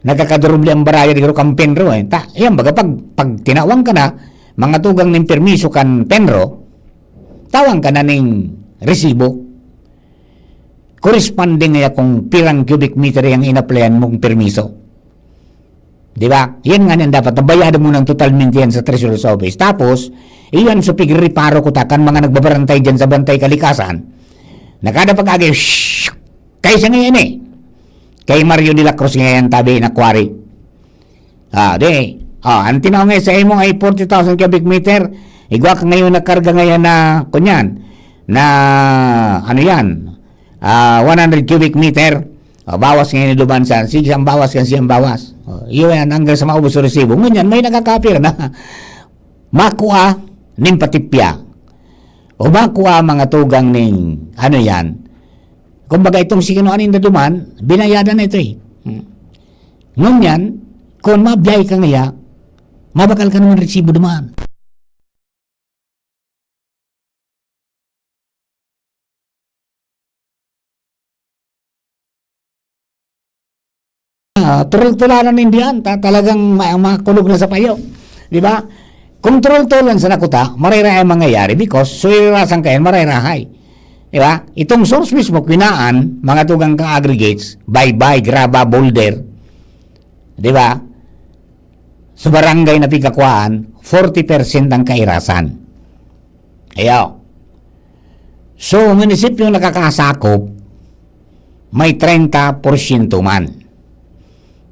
nagkakadoble ang baraya, di ko kan penro eh. Ta, ayan, baga pag, pag tinawang ka na, mga tugang ng permiso kan penro, tawang ka na ning resibo. Corresponding ngaya kung pirang cubic meter yang inaplayan mong permiso. Di ba? Yan nga yan dapat. Nabayaan mo nang totalmente yan sa Treasurer's Office. Tapos, iyan so pigreparo ko ta kan mga nagbabarantay dyan sa Bantay Kalikasan. Na kada pag-agi, shh, kay sa ngayon eh. Kay Mario de la Cruz ngayon, tabi na quarry. Ah, di. Ah, ang tinaw ngayon sa imo ay forty thousand cubic meter. Igwa ka ngayon na karga ngayon na, kunyan, na, ano yan, ah, one hundred cubic meter. Ah, bawas ngayon duman sa, sige, siyang bawas, kan siyang bawas. Oh, yun yan, hanggang sa maubos ang resibo. Ngunyan, may nakakapir na makua nin patipya. O makua mga tugang ning, ano yan. Kumbaga, itong si kinuan ninda duman, binayadan na ito eh. Hmm. Ngunyan, kung mabiyay ka ngaya, mabakal ka naman resibo duman. Ah, turul-tulanan nindiyan, ta-, talagang ma-, makulog na sa payo. Di ba? Control to lang sa nakuta, marerahay ang mangyayari because so irirasan kayan, marerahay. Di ba? Itong source mismo, kinaan, mga tugang kang aggregates, baybay, graba, boulder. Di ba? Sa barangay na pigkakwaan, forty percent ang kairasan. Ayaw. So, munisipyo nakakasakop, may treinta porsyento man.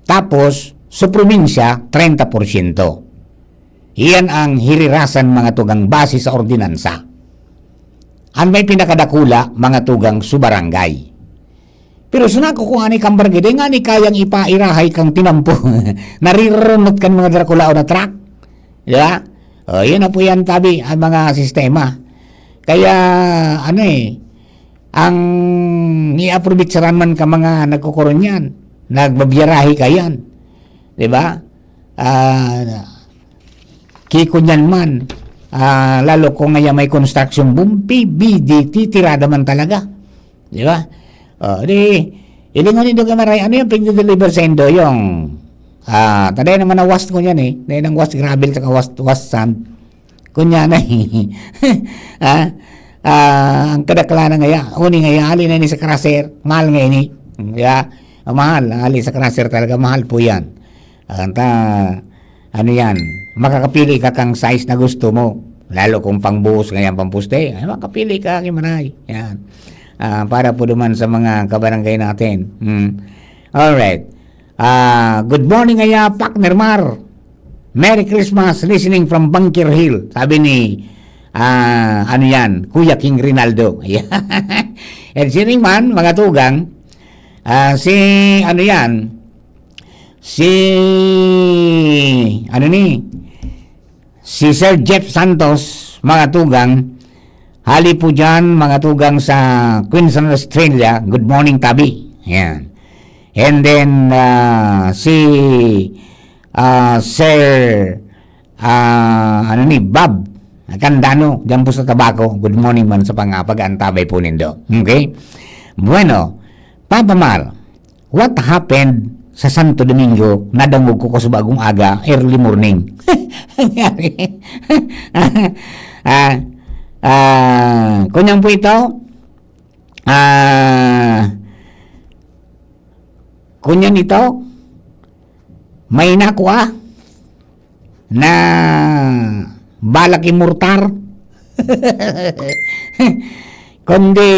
Tapos, sa probinsya, treinta porsyento. Iyan ang hirirasan mga tugang base sa ordinansa. Ang may pinakadakula, mga tugang sa barangay. Pero sa nako, kung ani kang barangay, di nga ni kayang ipairahay kang tinampo. Narirunot kan mga Draculaon na truck. Di ba? O, yun na po yan, tabi, ang mga sistema. Kaya, ano eh, ang i-aprovechar man ka mga nagkukurunyan, nagbabiyarahe ka yan. Di ba? Ah, kikunyan man, ah, lalo kung ngaya may construction boom, P B D T, tirada man talaga. Di ba? O, di, ilingon nindo kay Maray, ano yung pagde-deliver sa indo? Yung, ah, taday naman na waste ko yan eh. Dahil ang waste gravel saka waste, waste sand. Kunya na eh. Ha? Ah, ang kadaklan na ngaya, uni ngaya, hali na ni sa crusher, mahal nga ini. Di ba? Ang mahal, hali sa crusher talaga, mahal po yan. Ang ta, ano yan, makakapili ka kang size na gusto mo. Lalo kung pangbuhos ngayon, pampuste, ay, makakapili ka, Kimaray. Yan. Ah, para po duman sa mga kabarangay natin. Hmm. Alright. Ah, good morning, aya, Partner Mar. Merry Christmas, listening from Bunker Hill. Sabi ni, ah, ano yan, Kuya King Rinaldo. Ayan. And sino man, mga tugang, ah, si, ano yan, si, ano ni, si Sir Jeff Santos, mga tugang, hali po dyan, mga tugang sa Queensland, Australia. Good morning, tabi. Ayan. And then, ah, si, ah, Sir, ah, ano ni, Bob Candano, dyan po sa Tabaco. Good morning man sa pang-, pag-antabay po nindo. Okay? Bueno, Papa Mar, what happened sa Santo Domingo? Nadangog ko kasubagong aga, early morning. Nangyari. Ah, ah, kunyang po ito, ah, kunyan ito, may nakua na balak imortar. Kundi,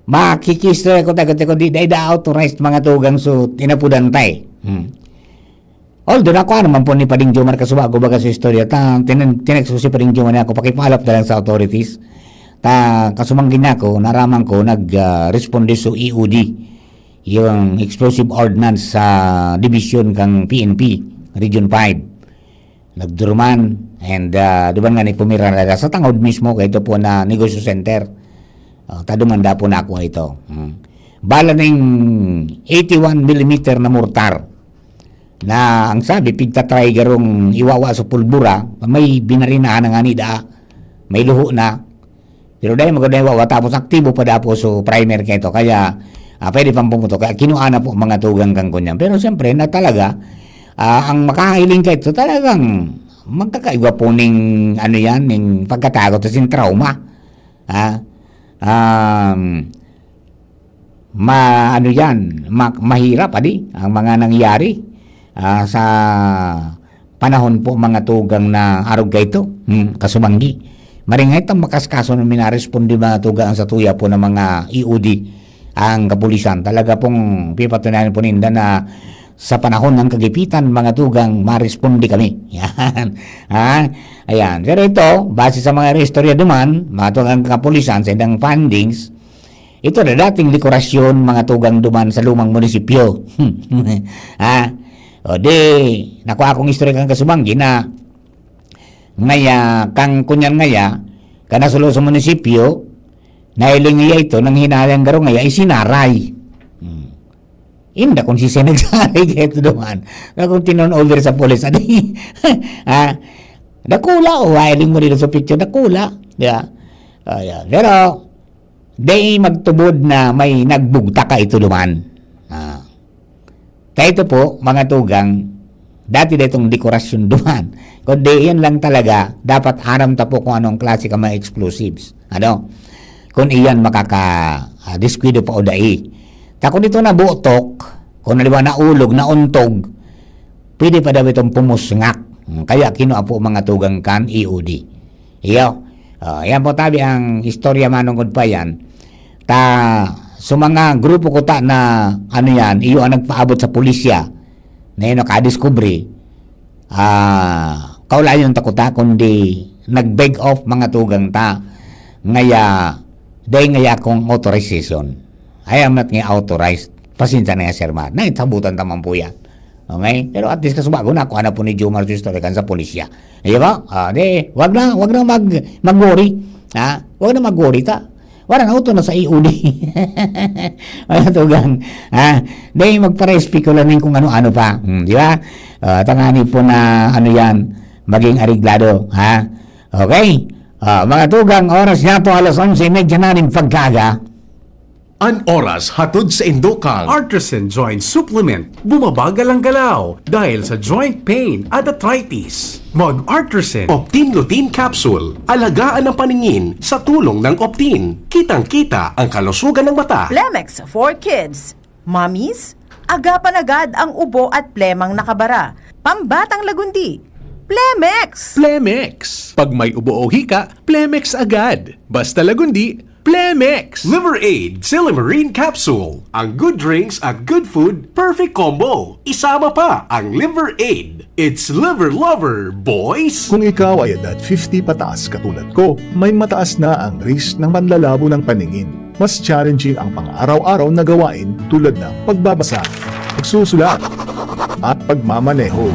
makikistorya ko tayo, tayo, di, di, di authorized mga tugang, so, tinapudan tayo. Hmm. Although, nakuha naman po ni Pading Jomar kasubago baga sa istorya, ta, tinan-, tinext ko si Pading Jomar niya ako, pakipalap na lang sa authorities. Ta, kasumanggi niya ako, naraman ko, nag, ah, responde sa E O D, yung explosive ordnance sa division kang P N P, Region five. Nagduruman, and, ah, duman nga ni pumira na sa tangod mismo, kaya ito po na negosyo center. Ah, taduman da po na ako ito. Hmm. Bala ning eighty-one millimeter na mortar. Na ang sabi, pigtatry garong iwawa sa pulbura, may binarinahan na nga ni daa, may luho na. Pero dahil maganda yung wawa, tapos aktibo pa daw po, so primer kayo to. Kaya, ah, pwede pang pumutok. Kaya kinuha na po mga tugang kang kunyan. Pero siyempre, na talaga, ah, ang makahiling kayo to, talagang magkakaigwa po ning, ano yan, ning pagkatakot, tas yung trauma. Ha? Um, ma-, ano yan, ma-, mahirap, adi, ang mga nangyari, ah, sa panahon po, mga tugang na arog kaito, hmm, kasumanggi. Maringay tang makaskaso na minaresponde mga tugang sa tuya po ng mga E O D ang kapulisan. Talaga pong pipatunayan po ninda na sa panahon ng kagipitan, mga tugang, maresponde kami. Yan. Ha? Ayan. Pero ito, base sa mga istorya duman, mga tugang kapulisan, sa ilang findings, ito na dating likurasyon, mga tugang duman sa lumang munisipyo. Ha? O di, nakuha akong istorya kang kasumanggi na ngaya, kang kunyan ngaya, kanasulo sa munisipyo, nailing iya ito, nang hinayang garo ngaya, isinaray. Hmm. Inda kung si Senag sa Enriquez duman. Na kung tinon over sa pulis, adi. Ah, dakula, o, wiling mo dito sa picture, dakula. Di ba? Ayan. Pero, di magtubod na may nagbugtak ka ito duman. Ah. Kaya ito po, mga tugang, Dati dai tong dekorasyon duman. Kundi iyan lang talaga, dapat aram ta po kung anong klase ka mga explosives. Ano? Kung iyan makaka, ah, diskwido pa o dai. Ta kung ito nabutok, kung halimbawa naulog, nauntog, pwede pa daw itong pumusngak. Hmm, kaya kinua po mga tugang kan E O D. Iyo. Ah, yan po tabi ang istorya manungod pa yan. Ta, sa mga grupo ko ta na ano yan, iyo ang nagpaabot sa pulisya na yun nakadiskubre, ah, kaulayon ta ko ta, kundi nag-beg off mga tugang ta. Ngaya, dahil ngaya akong authorization. Ay, amat nga authorized. Pasensya na nga, sir, ma. Naitabutan ta man po yan. Okay? Pero at least, kasubago na, kung ano po ni Jomar sa istorya kan sa pulisya. Di ba? Ah, di, wag na, wag na mag, mag-worry. Ha? Wag na mag-worry ta. Wala na, uto na sa E O D. Wala tugang. Ha? Di, magpara-espekular nin kung ano-ano pa. Hmm, di ba? Ah, tangani po na, ano yan, maging areglado. Ha? Okay? Ah, mga tugang, oras niya to, alas onse y media na rin pagkaga. An oras hatod sa indokang Artisan Joint Supplement. Bumabagal ang galaw dahil sa joint pain at arthritis. Mag Artisan Optin Lutein Capsule. Alagaan ang paningin sa tulong ng Optin. Kitang-kita ang kalusugan ng mata. Plemex for Kids. Mommies, agapan agad ang ubo at plemang nakabara. Pambatang lagundi. Plemex! Plemex. Pag may ubo o hika, Plemex agad. Basta lagundi, Plemex. Liver Aid Silymarin Capsule. Ang good drinks at good food, perfect combo. Isama pa ang Liver Aid. It's Liver Lover, boys! Kung ikaw ay edad fifty pataas katulad ko, may mataas na ang risk ng panlalabo ng paningin. Mas challenging ang pang-araw-araw na gawain tulad ng pagbabasa, pagsusulat, at pagmamaneho.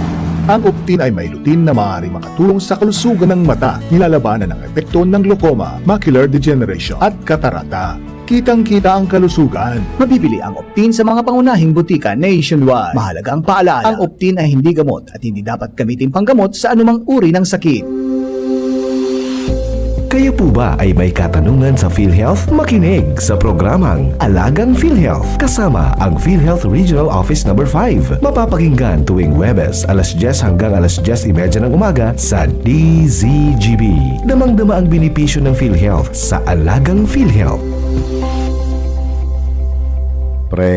Ang Optin ay may lutein na maaaring makatulong sa kalusugan ng mata, nilalabanan ang epekto ng glaucoma, macular degeneration, at katarata. Kitang-kita ang kalusugan. Mabibili ang Optin sa mga pangunahing butika nationwide. Mahalagang paalala, ang Optin ay hindi gamot at hindi dapat gamitin panggamot sa anumang uri ng sakit. Kayo po ba ay may katanungan sa PhilHealth? Makinig sa programang Alagang PhilHealth kasama ang PhilHealth Regional Office Number five. Mapapakinggan tuwing Huwebes, alas dyes hanggang alas dyes y media ng umaga sa D Z G B. Damang-dama ang benepisyo ng PhilHealth sa Alagang PhilHealth. Pre,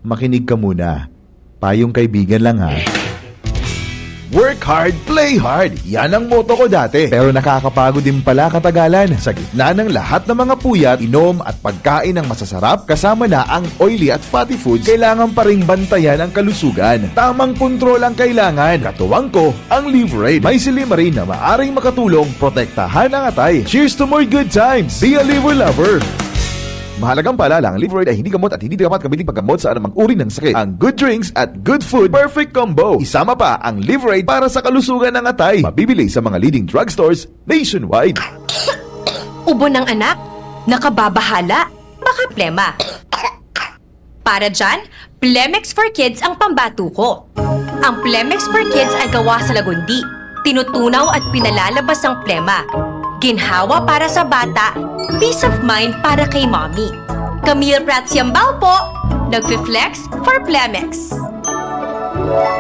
makinig ka muna. Payong kaibigan lang, ha. Work hard, play hard. Yan ang motto ko dati. Pero nakakapagod din pala katagalan. Sa gitna ng lahat ng mga puyat, inom at pagkain ng masasarap, kasama na ang oily at fatty foods, kailangan pa ring bantayan ang kalusugan. Tamang kontrol ang kailangan. Katuwang ko, ang Liveraid. May silymarin na maaring makatulong protektahan ang atay. Cheers to more good times! Be a Liver Lover! Mahalagang paalala, ang Liveraid ay hindi gamot at hindi dapat gamitin paggamot sa anumang uri ng sakit. Ang good drinks at good food, perfect combo. Isama pa ang Liveraid para sa kalusugan ng atay. Mabibili sa mga leading drugstores nationwide. Ubo ng anak? Nakababahala? Baka plema. Para dyan, Plemex for Kids ang pambato ko. Ang Plemex for Kids ay gawa sa lagundi. Tinutunaw at pinalalabas ang plema. Ginhawa para sa bata, peace of mind para kay mommy. Camille Prats Yambao po, nagfi-flex for Plemex.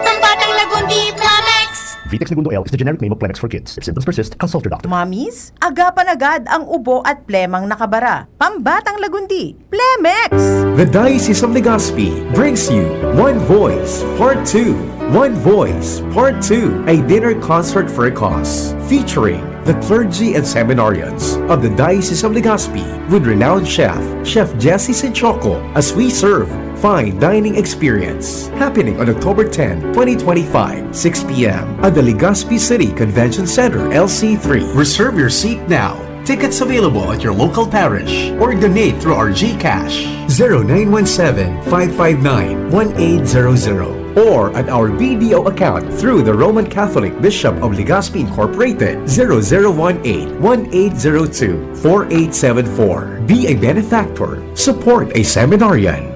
Pambatang lagundi, Plemex! Vitex Negundo L is the generic name of Plemex for Kids. If symptoms persist, consult your doctor. Mommies, agapan agad ang ubo at plemang nakabara. Pambatang lagundi, Plemex! The Diocese of Legazpi brings you One Voice Part two. One Voice Part two, a dinner concert for a cause, featuring the clergy and seminarians of the Diocese of Legazpi with renowned chef, Chef Jesse Sinchoco, as we serve fine dining experience. Happening on October ten, twenty twenty-five, six p m at the Legazpi City Convention Center, L C three. Reserve your seat now. Tickets available at your local parish or donate through our GCash, zero nine one seven, five five nine, one eight zero zero, or at our B D O account through the Roman Catholic Bishop of Legazpi Incorporated, zero zero one eight, one eight zero two, four eight seven four. Be a benefactor. Support a seminarian.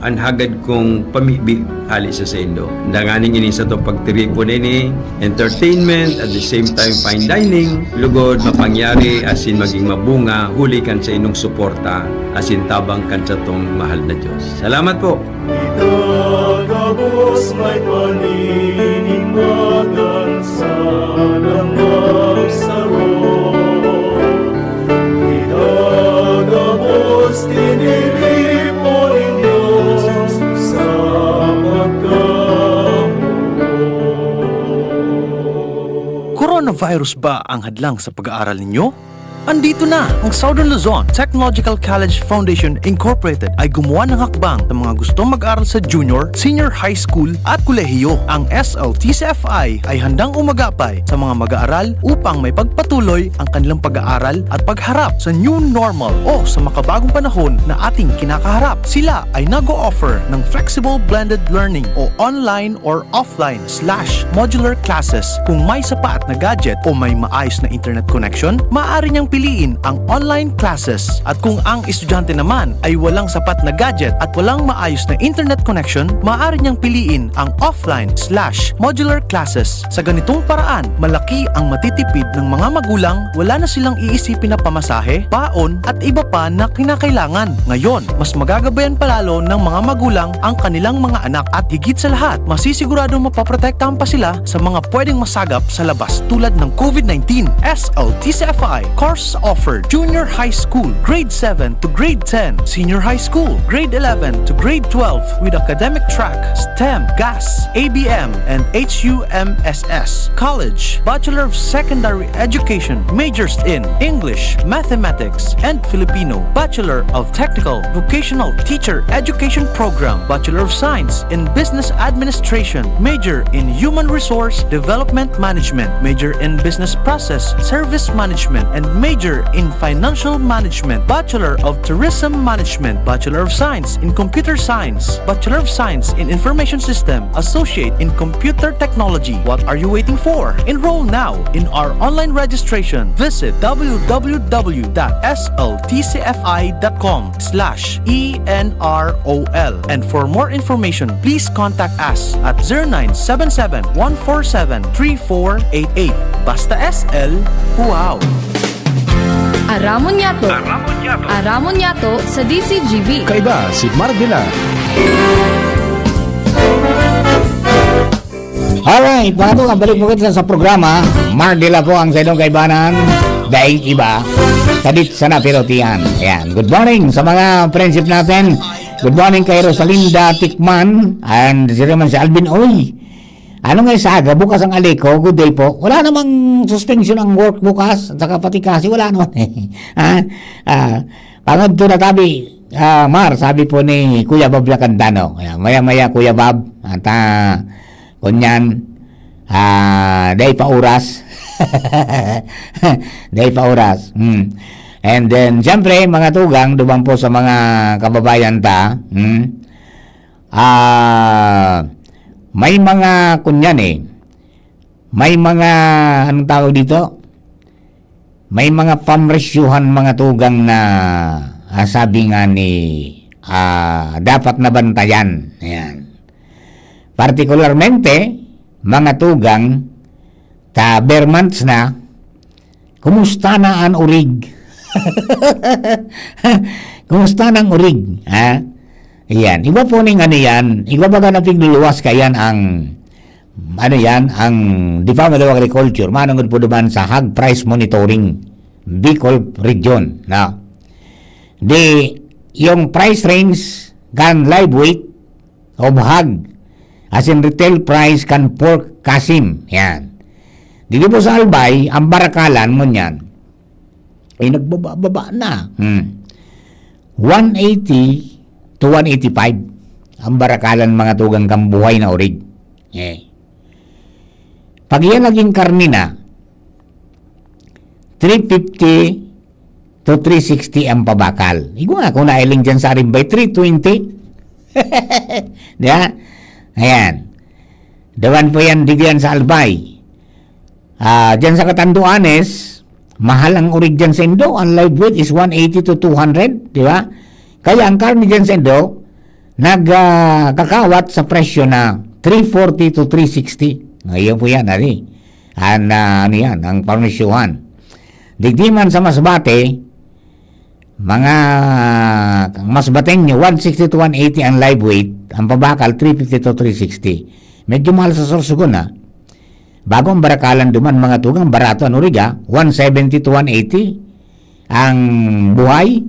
An hagad kong pamibi hale sa saindo. Danganing ini satong pagtiripon ini, entertainment, at the same time fine dining, lugod mapangyari asin maging mabunga huli kan saindong suporta asin tabang kan satong mahal na Dios. Salamat po! Itagabos may panini. Magansa na magsaro, idagamos tiniripo nin Dios sa pagkamoot. Coronavirus ba ang hadlang sa pag-aaral ninyo? Andito na! Ang Southern Luzon Technological College Foundation Incorporated ay gumawa ng hakbang sa mga gustong mag-aral sa junior, senior high school at kolehiyo. Ang S L T C F I ay handang umagapay sa mga mag-aaral upang may pagpatuloy ang kanilang pag-aaral at pagharap sa new normal o sa makabagong panahon na ating kinakaharap. Sila ay nag-o-offer ng flexible blended learning o online or offline slash modular classes. Kung may sapat na gadget o may maayos na internet connection, maaari niyang piliin ang online classes. At kung ang estudyante naman ay walang sapat na gadget at walang maayos na internet connection, maaari niyang piliin ang offline slash modular classes. Sa ganitong paraan, malaki ang matitipid ng mga magulang, wala na silang iisipin na pamasahe, baon, at iba pa na kinakailangan. Ngayon, mas magagabayan pa lalo ng mga magulang ang kanilang mga anak at higit sa lahat, masisiguradong mapoprotektahan pa sila sa mga pwedeng masagap sa labas tulad ng COVID nineteen. S L T C F I course offered Junior High School, Grade seven to Grade ten, Senior High School, Grade eleven to Grade twelve with academic track STEM, GAS, A B M, and H U M S S. College, Bachelor of Secondary Education, majors in English, Mathematics, and Filipino, Bachelor of Technical Vocational Teacher Education Program, Bachelor of Science in Business Administration, major in Human Resource Development Management, major in Business Process Service Management, and major in Financial Management, Bachelor of Tourism Management, Bachelor of Science in Computer Science, Bachelor of Science in Information System, Associate in Computer Technology. What are you waiting for? Enroll now in our online registration. Visit w w w dot s l t c f i dot com slash e n r o l. And for more information, please contact us at zero nine seven seven, one four seven, three four eight eight. Basta S L, wow! Aramon niyato. Aramon niyato. Aramon niyato sa D C G B. Kaiba si Mar Dilar. Alright, mga tugang, balik po kita sa programa. Mar Dilar po ang sa inyong kaibanan. Daing iba. Kadit sana pero tiyan. Ayan. Good morning sa mga friendship natin. Good morning kay Rosalinda Tikman. And si naman si Alvin Oy. Ano nga sa aga? Bukas ang Aleco. Good day po. Wala namang suspension ang work bukas. At saka pati kasi wala naman. Ha? Ah, pangadto na tabi, ah, Mar, sabi po ni Kuya Bob Lacandano. Ayan, maya-maya, Kuya Bob. At, ah, kunyan, ah, dai pa oras. Dai pa oras. Hmm. And then, siyempre, mga tugang, duman po sa mga kababayan ta, hmm? Ah, may mga, kunyan eh, may mga, anong tawag dito? May mga pamresyuhan, mga tugang, na, ah, sabi nga ni, ah, dapat nabantayan. Ayan. Partikularmente, mga tugang, ta bare months na, kumusta na an orig? Kumusta na an orig? Ha? Ayan. Iba po ning ano yan. Iba baga na pigluluwas kayan ang, ano yan, ang Department of Agriculture. Manungod po naman sa Hog Price Monitoring, Bicol Region. Na? Di, yung price range kan live weight of hog, as in retail price kan pork kasim. Yan. Dito po sa Albay, ang barakalan mo niyan, ay nagbaba-baba na. Hmm. One eighty to one eighty-five ang barakalan, mga tugang, kan buhay na orig. Eh. Pag yan naging karne na, three fifty to three sixty ang pabakal. Igwa nga kung nailing dyan sa Arimbay, three twenty. Di ba? Ayan. Dawan po yan, digyan sa Albay. Ah, dyan sa Catanduanes, mahal ang orig dyan sa Indo. Ang live weight is one eighty to two hundred, di ba? Kaya ang karne dyan sa Indo, nag, ah, kakawat sa presyo na three forty to three sixty. Ngayon po yan, ari. An, ah, ano yan, ang pamresyuhan. Digdi man sa Masbate, mga, ang Masbateño, one sixty to one eighty ang live weight, ang pabakal, three fifty to three sixty. Medyo mahal sa Sorsogon, ha? Bago ang barakalan duman, mga tugang, barato an origa, one seventy to one eighty ang buhay.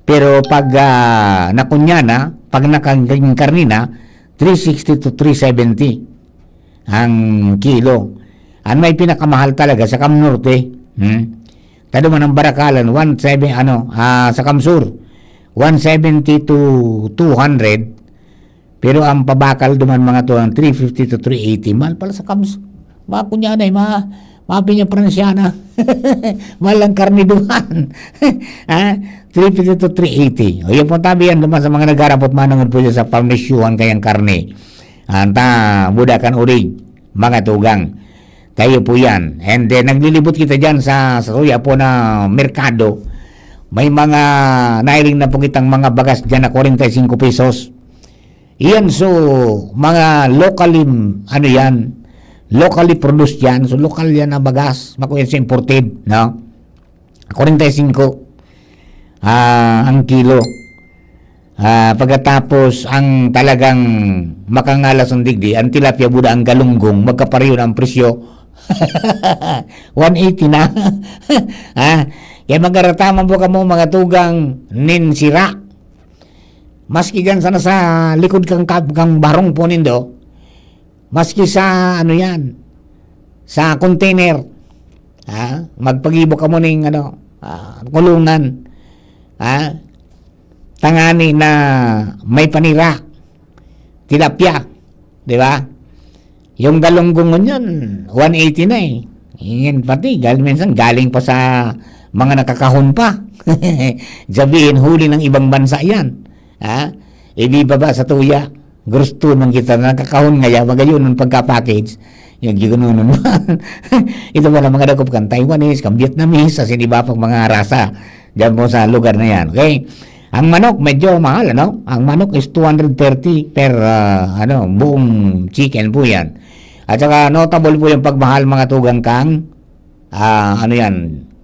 Pero pag, ah, nakunya na, pag nakaging karne na, three sixty to three seventy ang kilo. Ang may pinakamahal talaga sa Cam Norte. Hmm? Tado man ang barakalan, one seven, ano, ah, sa Cam Sur, one seventy to two hundred. Pero ang pabakal duman, mga tugang, three fifty to three eighty. Mahal pala sa Cam Sur. Makunya na, eh, ma-, mapi niya Pransyana. Mahal ang karne duman. Ha? Three fifty to three eighty. O, yun po, tabi yan duman sa mga nagharapot manongod po dyan sa pamisyuhan kayang karne. Anta, buda kan urig, mga tugang. Kayo po yan. And then, naglilibot kita dyan sa, sa suya po na merkado. May mga nailing na po kitang mga bagas dyan na forty-five pesos. Iyan, so, mga locally, ano yan, locally produced yan. So, lokal yan na bagas. Bako yan sa imported, no? Forty-five, ah, ang kilo. Ah, pagkatapos, ang talagang makangalas ang digdi, ang tilapia buda, ang galunggong, magkapareho na ang presyo. One eighty na. Ha? Kaya magarataman po kamo, mga tugang, nin sira. Maski dyan sana sa likod kang kab-, kang barong po nindo, maski sa, ano yan, sa container, ha? Magpagibo kamo ning, ano, ah, kulungan, ha? Tangani na may panira, tilapia, di ba? Yung galunggong ngunyan, one eighty na eh. Yan pati, gal-, minsan galing pa sa mga nakakahon pa. Sabihin, huli ng ibang bansa yan. Ha? Ibibaba sa tuya. Gusto man kita na nakakahon ngaya, magayon ang pagka-package. Yung gigunonon man. Ito pala, mga dakop kan Taiwanese, kan Vietnamese, sa siniba pang mga rasa. Diyan po sa lugar na yan. Okay? Ang manok, medyo mahal, ano? Ang manok is two hundred thirty per, ah, ano, buong chicken po yan. At saka notable po yung pagmahal, mga tugang, kang, ah, ano yan,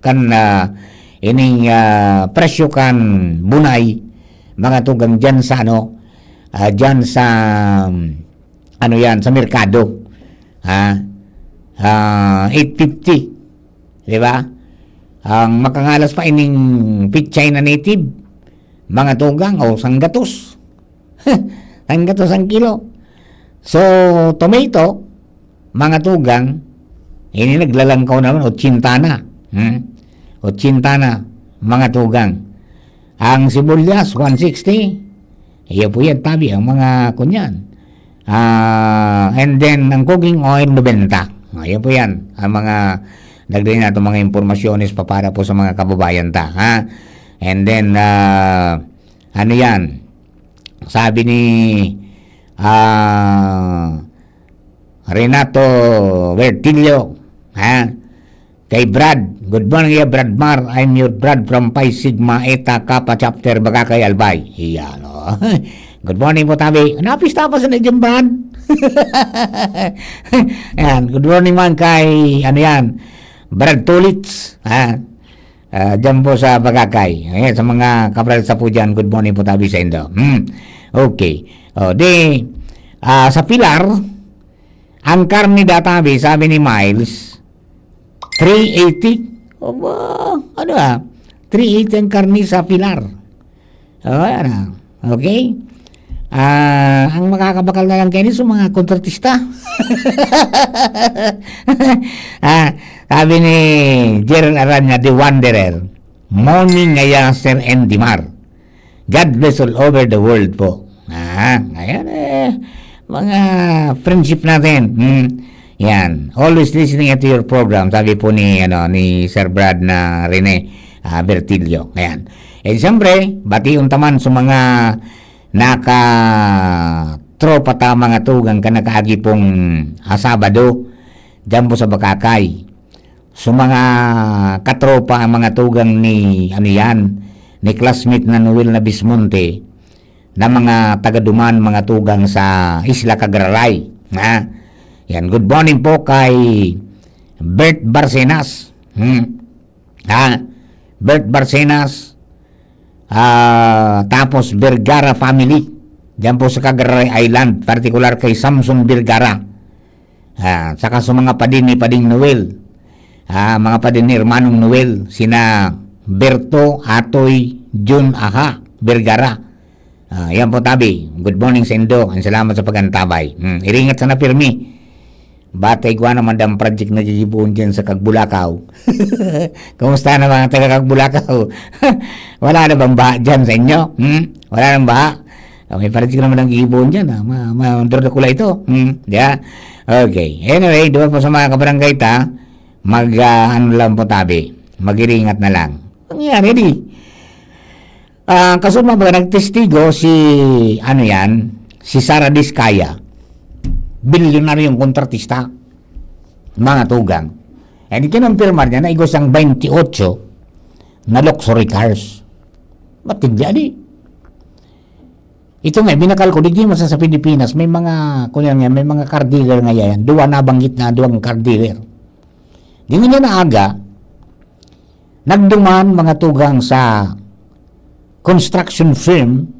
kan, ah, ining, ah, presyo kan bunay, mga tugang, dyan sa, ano, ah, dyan sa, um, ano yan, sa merkado. Ha? Ah, eight fifty. Di ba? Ang makangalas pa ining pichay na native, mga tugang, o sanggatos. Sanggatos ang kilo. So, tomato, mga tugang, ini naglalangkaw naman, ochenta na. Hmm? Ochenta na, mga tugang. Ang sibuyas, one sixty. Iyo po yan, tabi, ang mga kunyan. Ah, and then, ang cooking oil, nobenta. Iyo po yan, ang mga nagdala natin mga impormasyones pa para po sa mga kababayan ta, ha? And then, ah, ano yan? Sabi ni, ah, Renato Vertilio, ha? Kay Brad, "Good morning, yeah, Brad Mar. I'm your Brad from Pi Sigma Eta Kappa Chapter, Bagakay, Albay." Iyan, oh. Good morning po, tabi. Napista pa sa na dyan, Brad. Ayan, good morning man kay, ano yan, Brad Tulits, ha? Ah, dyan po sa Bagakay. Ayan, sa mga kabrad sa po dyan, good morning po, tabi sa indo. Hmm. Okay. O, di, ah, sa Pilar, ang karne databi, sabi ni Miles, three eighty. Aba, ano ah? Three eighty ang karne sa Pilar. O, ayan ah. Okay? Ah, ang makakabakal na lang kayo sa mga kontratista. Ah, sabi ni Gerald Aranya, The Wanderer, "Morning ngaya, Sir Andy Mar. God bless all over the world po." Ah, ayan eh. Mga friendship natin. Hmm. Yan. "Always listening to your program," sabi po ni, ano, ni Sir Brad na Rene, ah, Bertilio. Ayan. And siyempre, bation ta man sa mga nakatropa ta, mga tugang, kan nakaagi pong, ah, Sabado, dyan po sa Bakakay. So, mga katropa, ang mga tugang ni, ano yan, ni classmate na Noel na Bismonte, na mga taga Duman, mga tugang sa Isla Cagraray. Ha? Yan, good morning po kay Bert Barcenas. Hmm. Ha? Bert Barcenas, ah, tapos Vergara family. Diyan po sa Cagraray Island, partikular kay Samson Vergara. Ah, saka sa mga padi ni Pading Noel. Ah, mga padi ni Hermanong Noel, sina Berto, Atoy, Jun, Aha, Vergara. Ah, yan po, tabi. Good morning sa indo. Ang salamat sa pag-antabay. Hmm, iringat sana pirmi. Batay ko naman ang project na gigibohon dyan sa Kagbulakaw. Kumusta na, mga taga Kagbulakaw? Wala na bang baha dyan sa inyo? Hmm? Wala nang baha? Ah, may project naman ang gigibohon dyan. Ah. Ma, ma, Dordakula ito. Hmm? Yeah? Okay. Anyway, doon po sa mga kabarangay ta, mag, ah, ano lang po, tabi. Mag-iringat na lang. Nangyari di. Ah, kasunod mga nagtestigo si, ano yan, si Sara Discaya, bilyonaryong kontratista, mga tugang. And kinumpirma niya na igwa siyang twenty-eight na luxury cars. Matindi, di? Ito nga, binakal ko, di mo sa, sa Pilipinas, may mga, kunya nga, may mga car dealer nga yan. Duwa nabanggit na, duwang car dealer. Di nga niya naaga, nagduman mga tugang sa construction firm,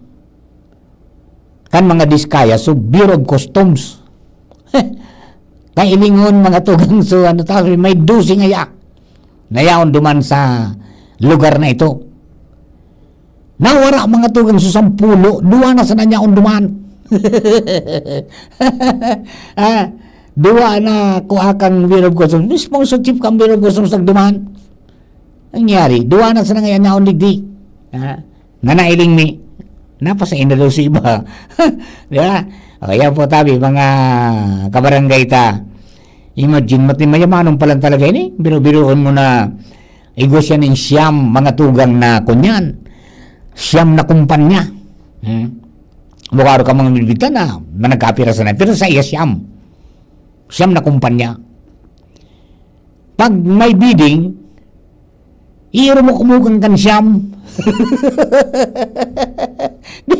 kan mga Discaya, so Bureau of Customs. Kailingon mga tugang, so ano tawag, may dose ngaya. Nayaon duman sa lugar na ito. Nawara mga tugang sa sampulo, duwa na sana niya duman. Ah, duwa na kuha kang Bureau of Customs. Mismo sa chief kang Bureau of Customs nagduman. Nangyari, duwa na sana ngayon na digdi. Ha? Nanailing mi. Napasa inalo sa iba. Di ba? O, yan po, tabi, mga kabarangay ta. Imagine, mati-, mayamanong pa lang talaga ini. Biro-biroon mo na igwa siya ning siyam, mga tugang na kunyan. Siyam na kumpanya. Hmm? Bukaro ka mga milbitan na, na nagkapira sana. Pero sa iya siyam. Siyam na kumpanya. Pag may bidding, iirumok-umukan kan siyam. Di,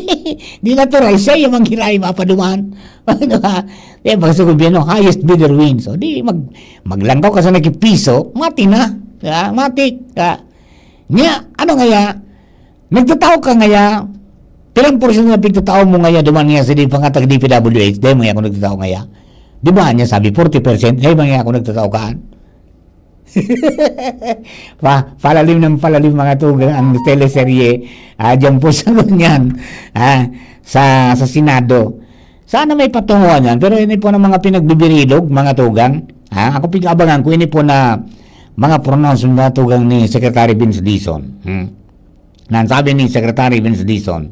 di natural, siya yung manghirahi mapaduman. Ano ba? Kaya pag sa gobyerno, highest bidder wins. So, di mag, maglangkaw ka sa nakipiso, mati na. Di ba? Mati. Di ba? Nya, ano ngaya? Nagtatao ka ngaya? Pirang porsyento na pigtatao mo ngaya, duman ngaya sa di pangatag D P W H, dahil mo ngaya kung nagtatao ngaya. Di ba niya sabi, forty percent, dahil ba ngaya kung nagtatao ka? Pa, palalim ng palalim, mga tugang, ang teleserye, ah, dyan po sa ganyan, ah, sa, sa Senado. Sana may patunguhan yan, pero ini po ng mga pinagbibirilog, mga tugang. Ha? Ako pig-abangan ko, ini po na mga pronouncement, mga tugang, ni Secretary Vince Dizon. Hmm? Na ang sabi ni Secretary Vince Dizon,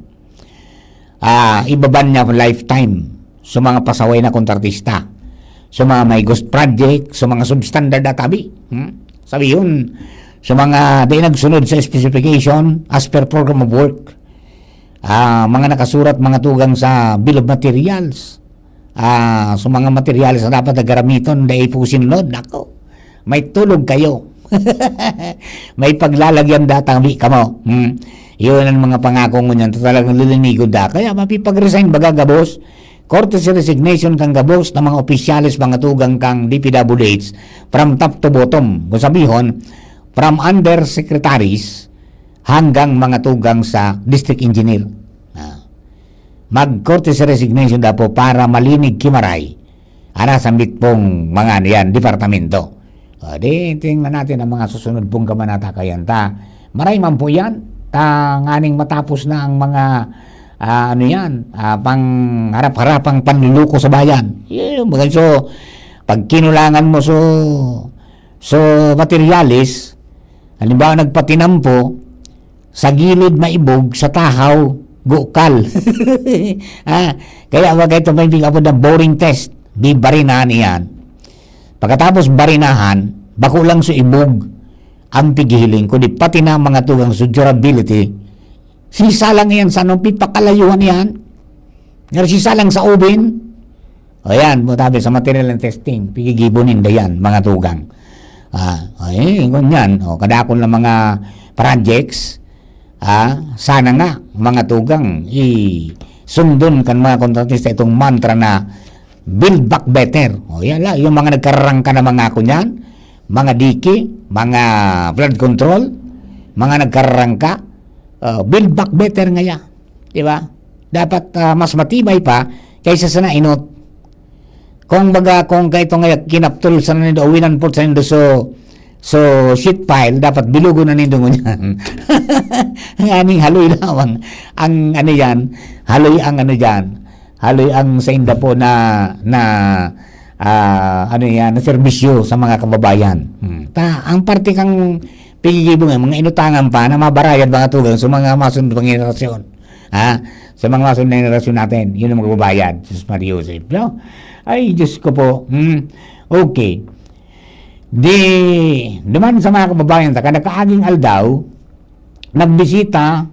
ah, ibaban niya lifetime sa mga pasaway na kontratista, sa mga may ghost project, sa mga substandard na tabi. Hmm? Sabi yun, sa mga di nagsunod sa specification as per program of work, ah, mga nakasurat, mga tugang sa bill of materials, ah, sa mga materials na dapat na garamiton, dai po sinunod. Nako, may tulog kayo. May paglalagyan datang, di kamo. Hmm. Yun ang mga pangako ngunyan, talagang lilinigon da. Kaya mapipag-resign baga gabos, courtesy resignation kan gabos na mga opisyales, mga tugang kan D P W H, from top to bottom. Kung sabihon, from undersecretaries hanggang mga tugang sa district engineer. Ah. Mag-courtesy resignation daw po para malinig kimaray ana sambit pong mga, ano yan, departamento. O, di, tingnan natin ang mga susunod pong kabanata kayan ta. Maray man po yan, ta nganing matapos na ang mga, ah, ano yan, ah, pang harap-harapang panluluko sa bayan. Yun, mga so, pag kinulangan mo so, so materyales, halimbawa nagpatinampo, sa gilid maibog, sa tahaw gukal. Ah, kaya wag ito may big apod na boring test. Di barinahan iyan. Pagkatapos barinahan, bako lang sa ibog ang pigihiling, kundi pati na mga tugang sa durability. Sisa lang iyan sa anong pipakalayuhan iyan. Nga sisa lang sa oven. O yan, mo tabi sa material and testing, pigigibo ninda yan, mga tugang. Ah, ay, ngunyan, o, kadakol na mga projects, ah, sana nga, mga tugang, isundon kan mga kontratista itong mantra na build back better. O yan lang, yung mga nagkararangka na mga ako niyan, mga diki, mga flood control, mga nagkararangka, ah, build back better ngaya. Di ba? Dapat, ah, mas matibay pa kaysa sa nainot. Kung baga, kung kaito nga kinaptol sa nindo, winan po sa nindo, so, so, sheet pile, dapat bilugon na nindo ngunyan. Nganing haloy lamang ang ano yan, haloy ang ano yan, haloy ang sa inda po na, na, ah, ano yan, na serbisyo sa mga kababayan. Hmm. Ta, ang parte kang pigigibo nga, mga inutangan pa na mabarayad mga tugang sa mga masunod pang henerasyon. Ha? Sa mga masunod na henerasyon natin, yun ang magbabayad. Jesus Maria Joseph, no? Ay, Diyos ko po. Hmm. Okay. Di, duman sa mga kababayan, ta, kada kaaging aldaw, nagbisita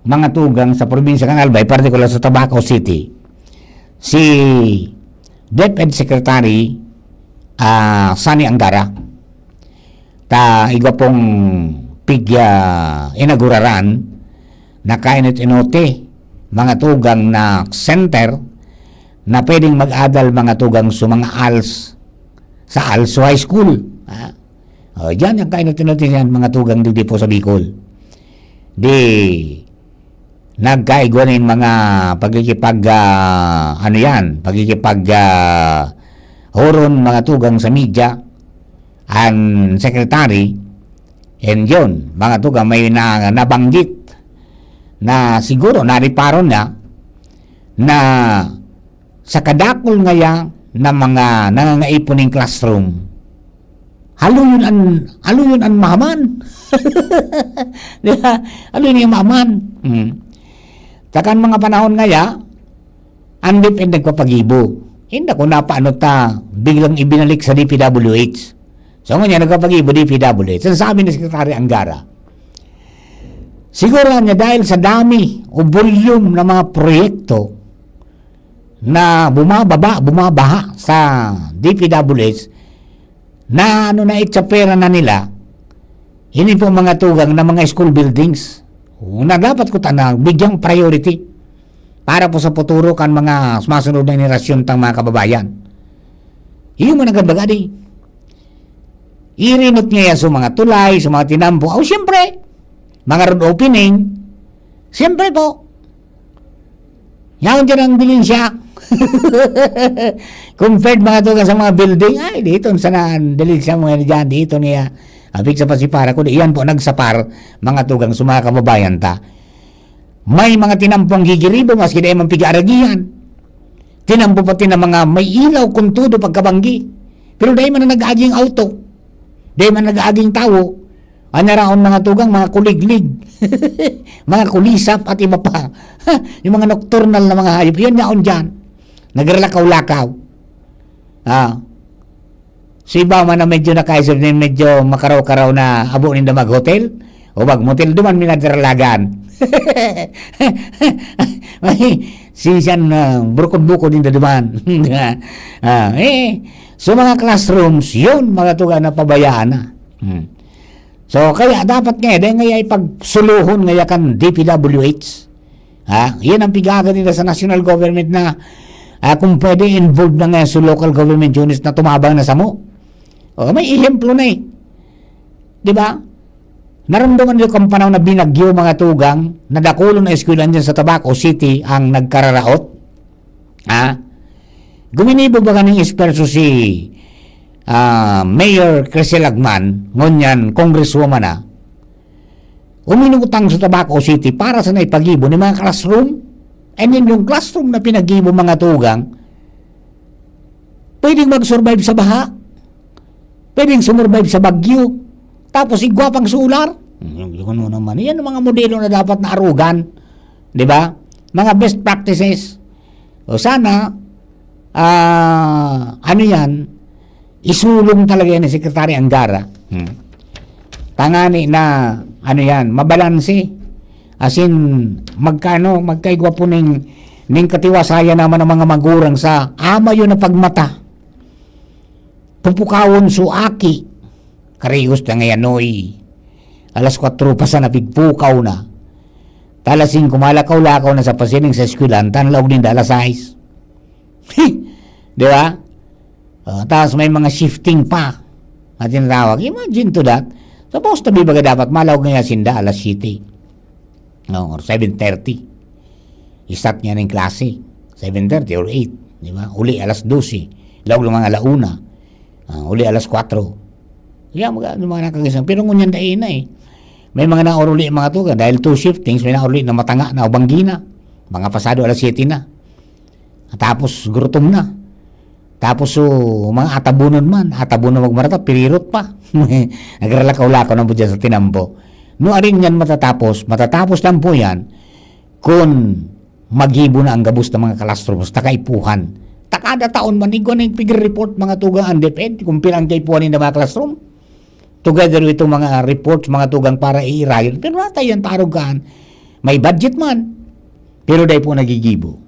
mga tugang sa probinsya kan Albay, partikular sa Tabaco City, si DepEd Secretary, ah, Sonny Angara. Ta igwa pong pig-, ah, inauguraran na kainot-inote, mga tugang, na center na pwedeng mag-adal mga tugang sa mga als, sa ALSO High School. Ah. O, diyan ang kainot-inote niyan, mga tugang, digdi po sa Bicol. Di, nagkaigwa nin mga pagkikipag, ah, ano yan, pagkikipag, ah, horon, mga tugang, sa media, ang secretary, and yun, mga tugang, may na, nabanggit na siguro nariparon niya na sa kadakul ngaya na mga nangangaipon nin classroom, haloyon an, haloyon an mahaman. Di ba? Haloyon an mahaman. Hmm. Takan mga panahon ngaya, ang DepEd nagpapagibo. Hindi ko napaano ta, biglang ibinalik sa DPWH. So, ngunyan, nagpapagibo, DPWH. Ang sabi ni Secretary Angara, siguro niya dahil sa dami o volume ng mga proyekto na bumababa, bumabaha sa DPWH, na ano na itsapera na nila, ini po mga tugang na mga school buildings, na dapat ko tanang bigyang priority para po sa futuro kan mga sumasunod na henerasyon tang mga kababayan. Iyo man ang bagadi. Irinot niya yan sa mga tulay, sa mga tinampo. O, siyempre, mga road opening. Siyempre po. Yan dyan ang dilin siya. Compared mga tugang sa mga building, ay, dito, sana ang dilin siya mga dyan, dito niya. Apik sa pasipara ko, iyan po, nagsapar, mga tugang sa mga kababayan ta. May mga tinampong gigiribo, maski dai man piga-aragihan. Tinampo pati na mga may ilaw, kun todo pagkabanggi. Pero dai man na nag-aaging auto. Dai man nag-aaging tawo. An naraon mga tugang, mga kuliglig. Mga kulisap at iba pa. Yung mga nocturnal na mga hayop, yun yaon dyan. Nagralakaw-lakaw. Ah. Si iba man na medyo nakaisip na medyo makaraw-karaw na abo ninda mag-hotel o mag-motel, duman minadralagan. May, si siyan, ah, bukod-bukod ninda duman. Ah, eh, so mga classrooms, yun, mga tugang, napabayaan na. Hmm. So, kaya dapat nga, dahil nga ipagsuluhon ngaya kan DPWH, ha? Yan ang pigaga nila sa national government na, ah, kung pwede, involved na nga sa local government units na tumabang na samo. O, may ehemplo na eh. Di ba? Naramdaman niyo kang panahon na binagyo, mga tugang, na dakulon na eskwelahan dyan sa Tabaco City ang nagkararaot? Ha? Guminibo ba kaning esperso si, ah, Mayor Crisel Agman, ngunyan congresswoman na, uminutang sa Tabaco City para sa naipagibo ni mga classroom? And then yung classroom na pinagibo, mga tugang, pwedeng mag-survive sa baha, pwedeng sumurvive sa bagyo, tapos igwa pang solar. Hmm, yung, yung ano naman, yan ang mga modelo na dapat na arugan, di ba? Mga best practices. O sana, ah, ano yan, isulong talaga yan ni Secretary Angara. Hmm. Tangani na, ano yan, mabalanse. As in, magkano, magkaigwa po ning, ning katiwasayan naman ng mga magurang sa ama yun na pagmata. Pupukawon su aki. Karigos na ngayon, oy. Alas kwatro pa sana pigpukaw na. Alas singko, malakaw-lakaw na sa pasiring sa eskwelahan, tan laog ninda alas sais. Di ba? Ah, tapos may mga shifting pa na tinatawag. Imagine to that. Supposed to be, baga dapat malaog ngaya sinda alas siyete. No, or seven thirty. Start niya ng klase. Seven thirty or eight. Di ba? Uli alas dose. Laog lang mga ala una. Ah, uli alas kwatro. Kaya mga, ano, mga nakagising. Pero ngunyan dai na eh. May mga nauruli mga tugang. Dahil two shiftings, may nauruli na matanga na o banggi na. Mga pasado alas siyete na. Tapos, gurutom na. Tapos, so, mga atabunon man. Atabunon magmarata, pirirot pa. Nagralakaw-lakaw na po dyan sa tinampo. No, arin yan matatapos. Matatapos lang po yan kung maggibo na ang gabos na mga classrooms, takaipuhan. Takada taon man, igwa na yung figure report, mga tugang ang DepEd, kung pila ang kaipuhan ninda mga classroom. Together with itong mga reports, mga tugang para iirayon. Pero natay yan, tarugaan. May budget man. Pero dai po nagigibo.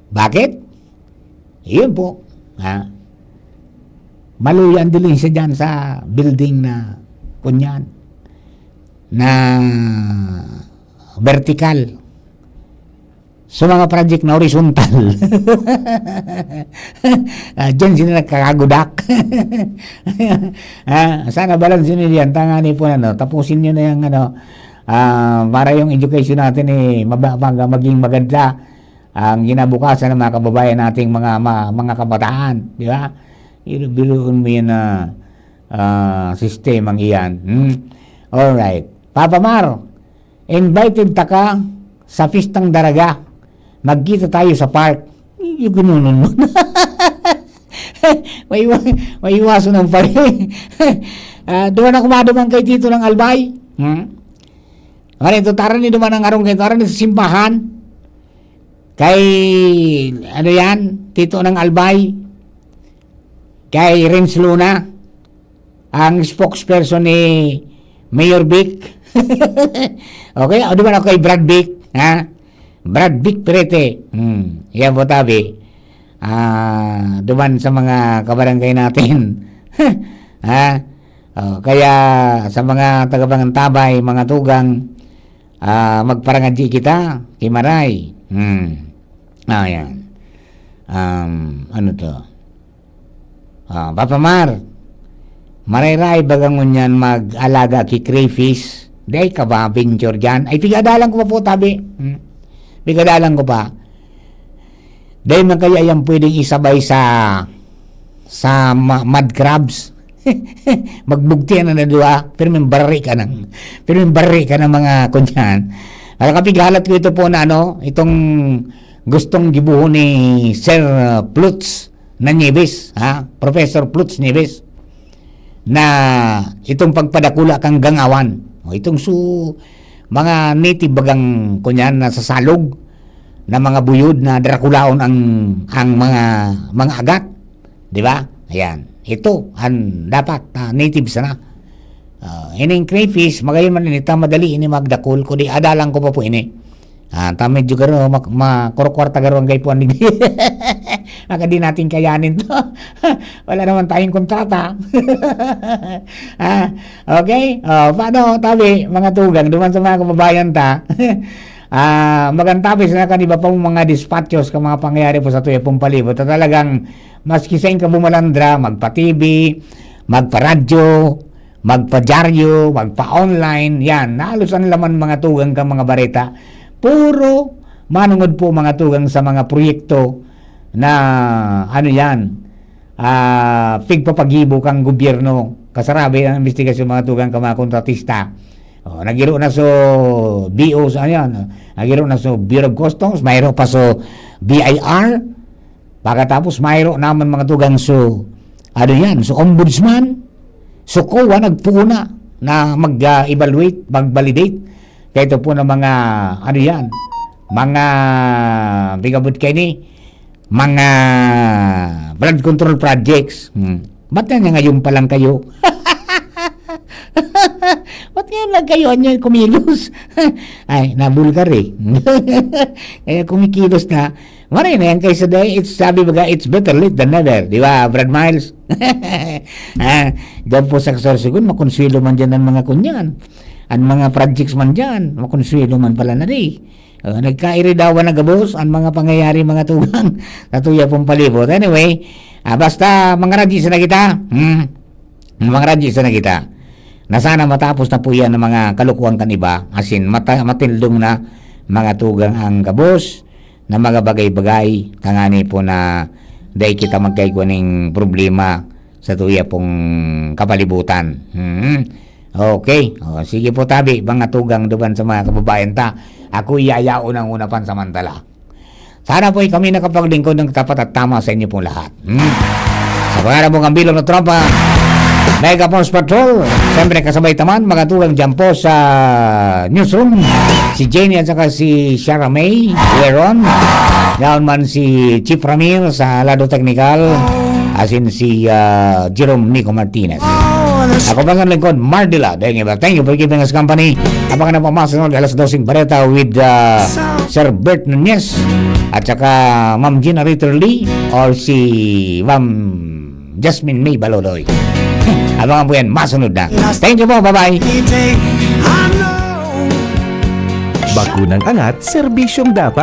Bakit? Iyon po. Ha? Maluya ang diling siya dyan sa building na kunyan. Na vertical. Sa mga project na horizontal. Ah, dyan sila nagkakagudak. Ah, sana balansin nyo yan. Tangani po na, no? Tapusin nyo na yung ano, ah, para yung education natin eh, maba-, mag-, maging maganda ang ginabukasan ng mga kababayan nating mga, ma-, mga kabataan, di ba? Bilo-, biluon mo yan na, ah, sistemang iyan. Hmm? Alright. Papa Mar, invited taka sa Pistang Daraga. Magkita tayo sa park. Yung ginunon mo. Maiwa-, maiwasan ang pare. Ah, duman ako maduman kay Tito ng Albay. Hmm? Ano ito? Tara ni duman ang arong kayo. Tara ni sa simbahan. Kay, ano yan? Tito ng Albay. Kay Renz Luna. Ang spokesperson ni Mayor Vic. Okay? O, duman ako kay Brad Vic. Ha? Brad Vic Perete. Hmm. Yan po, tabi. Ah, duman sa mga kabarangay natin. Ha? O, kaya sa mga taga-Pangantabay, mga tugang, ah, magparangadyi kita, Kimaray. Hmm. Ah, yan. Um, ano to? Ah, Papa Mar, maray-ray baga ngunyan mag-alaga ki crayfish. Dai ka ba venture dyan? Ay, pigadalan ko pa po, tabi. Hmm. Pigadalan ko pa. Dai man kaya yan pwedeng isabay sa, sa ma-, mud crabs. Magbugtian na na duwa, pero may barri ka ng, pero may barri ka ng mga kunyan. Alam ka, pighalat ko ito po na ano, itong gustong gibuhon ni Sir, uh, Plutz na Nieves, ha? Professor Plutz Nieves, na itong pagpadakula kang gangawan. O, itong su-, mga native bagang kunyan na sa salog na mga buyod na drakulaon ang, ang mga, mga agat. Di ba? Ayan. Ito, ang dapat, ah, native sana. Ah, ining crayfish, magayon man ini, ta madali ini magdakul, kundi adalan ko pa po ini. Ah, ta medyo garo, mak-, makurukwarta garo ang gaipuan ni Maka di natin kayanin to. Wala naman tayong kontrata. Ah, okay? Oh, paano, tabi, mga tugang, duman sa mga kababayan ta? Ah, magantabi sa kan iba pang mga dispatches ka mga pangyayari po sa tuya pong palibot. At talagang, maski sa inka bumalandra, magpa-T V, magpa-radyo, magpa-dyaryo, magpa-online, yan. Halos ang laman mga tugang ka mga bareta. Puro manungod po mga tugang sa mga proyekto na, ano yan, ah, pigpapagibo kang gobyerno. Kasarabi ang investigasyon mga tugang ka mga kontratista. Oh, nagiro na so B O sa, ano yan, nagiro na so Bureau of Customs, mayro pa so B I R. Pagkatapos, mayro naman mga tugang so, ano yan, so ombudsman, so COA nagpuuna na mag, ah, evaluate, mag-validate. Kaya ito po ng mga, ano yan, mga, bigabot kayo ni, mga flood control projects. Hmm. Ba't na ngayon pa lang kayo? Ba't ngayon lang kayo, ano yan, kumilos? Ay, nabulgar eh. Kaya kumikilos na. Maray na yan kaysa dahil, it's, sabi baga, it's better late than never. Di ba, Brad Miles? Ah, diyan po sa Sorsogon, makonsuelo man dyan ang mga kunyan. Ang mga projects man dyan, makonsuelo man pala na di. Ah, nagkairidawan na gabos ang mga pangyayari, mga tugang, sa tuya pong palibot. Anyway, ah, basta mangaradyi sana kita. Hmm? Mangaradyi sana kita. Na sana matapos na po yan ng mga kalukuhan kan iba. As in, mata-, matildong na mga tugang ang gabos na mga bagay-bagay. Tangani po na Dai kita magkaigwa ning problema sa tuya pong kapalibutan. Hmm. Okay. O, sige po, tabi, mga tugang duman sa mga kababayan ta. Ako yayaon ang una pansamantala. Sana po kami nakapaglingkod ng tapat at tama sa inyo pong lahat. Hmm? Sa pangalan po ng Bilog na Tropa, Mega Force Patrol, siyempre kasabay taman, mga tugang dyan po sa newsroom, si Jenny at saka si Shara May, Weron, yaon man si Chief Ramir sa lado teknikal, asin si ah, Jerome Nico Martinez. Ako pa sa lingkod, Mardila. Thank you, thank you for giving us company. Abangan na po masunod alas doseng bareta with ah, Sir Bert Nunez at saka Ma'am Gina Ritter Lee or si Ma'am Jasmine May Balodoy. Abangan po yan, masunod na. Thank you po, bye-bye. Bakunang angat, serbisyong dapat.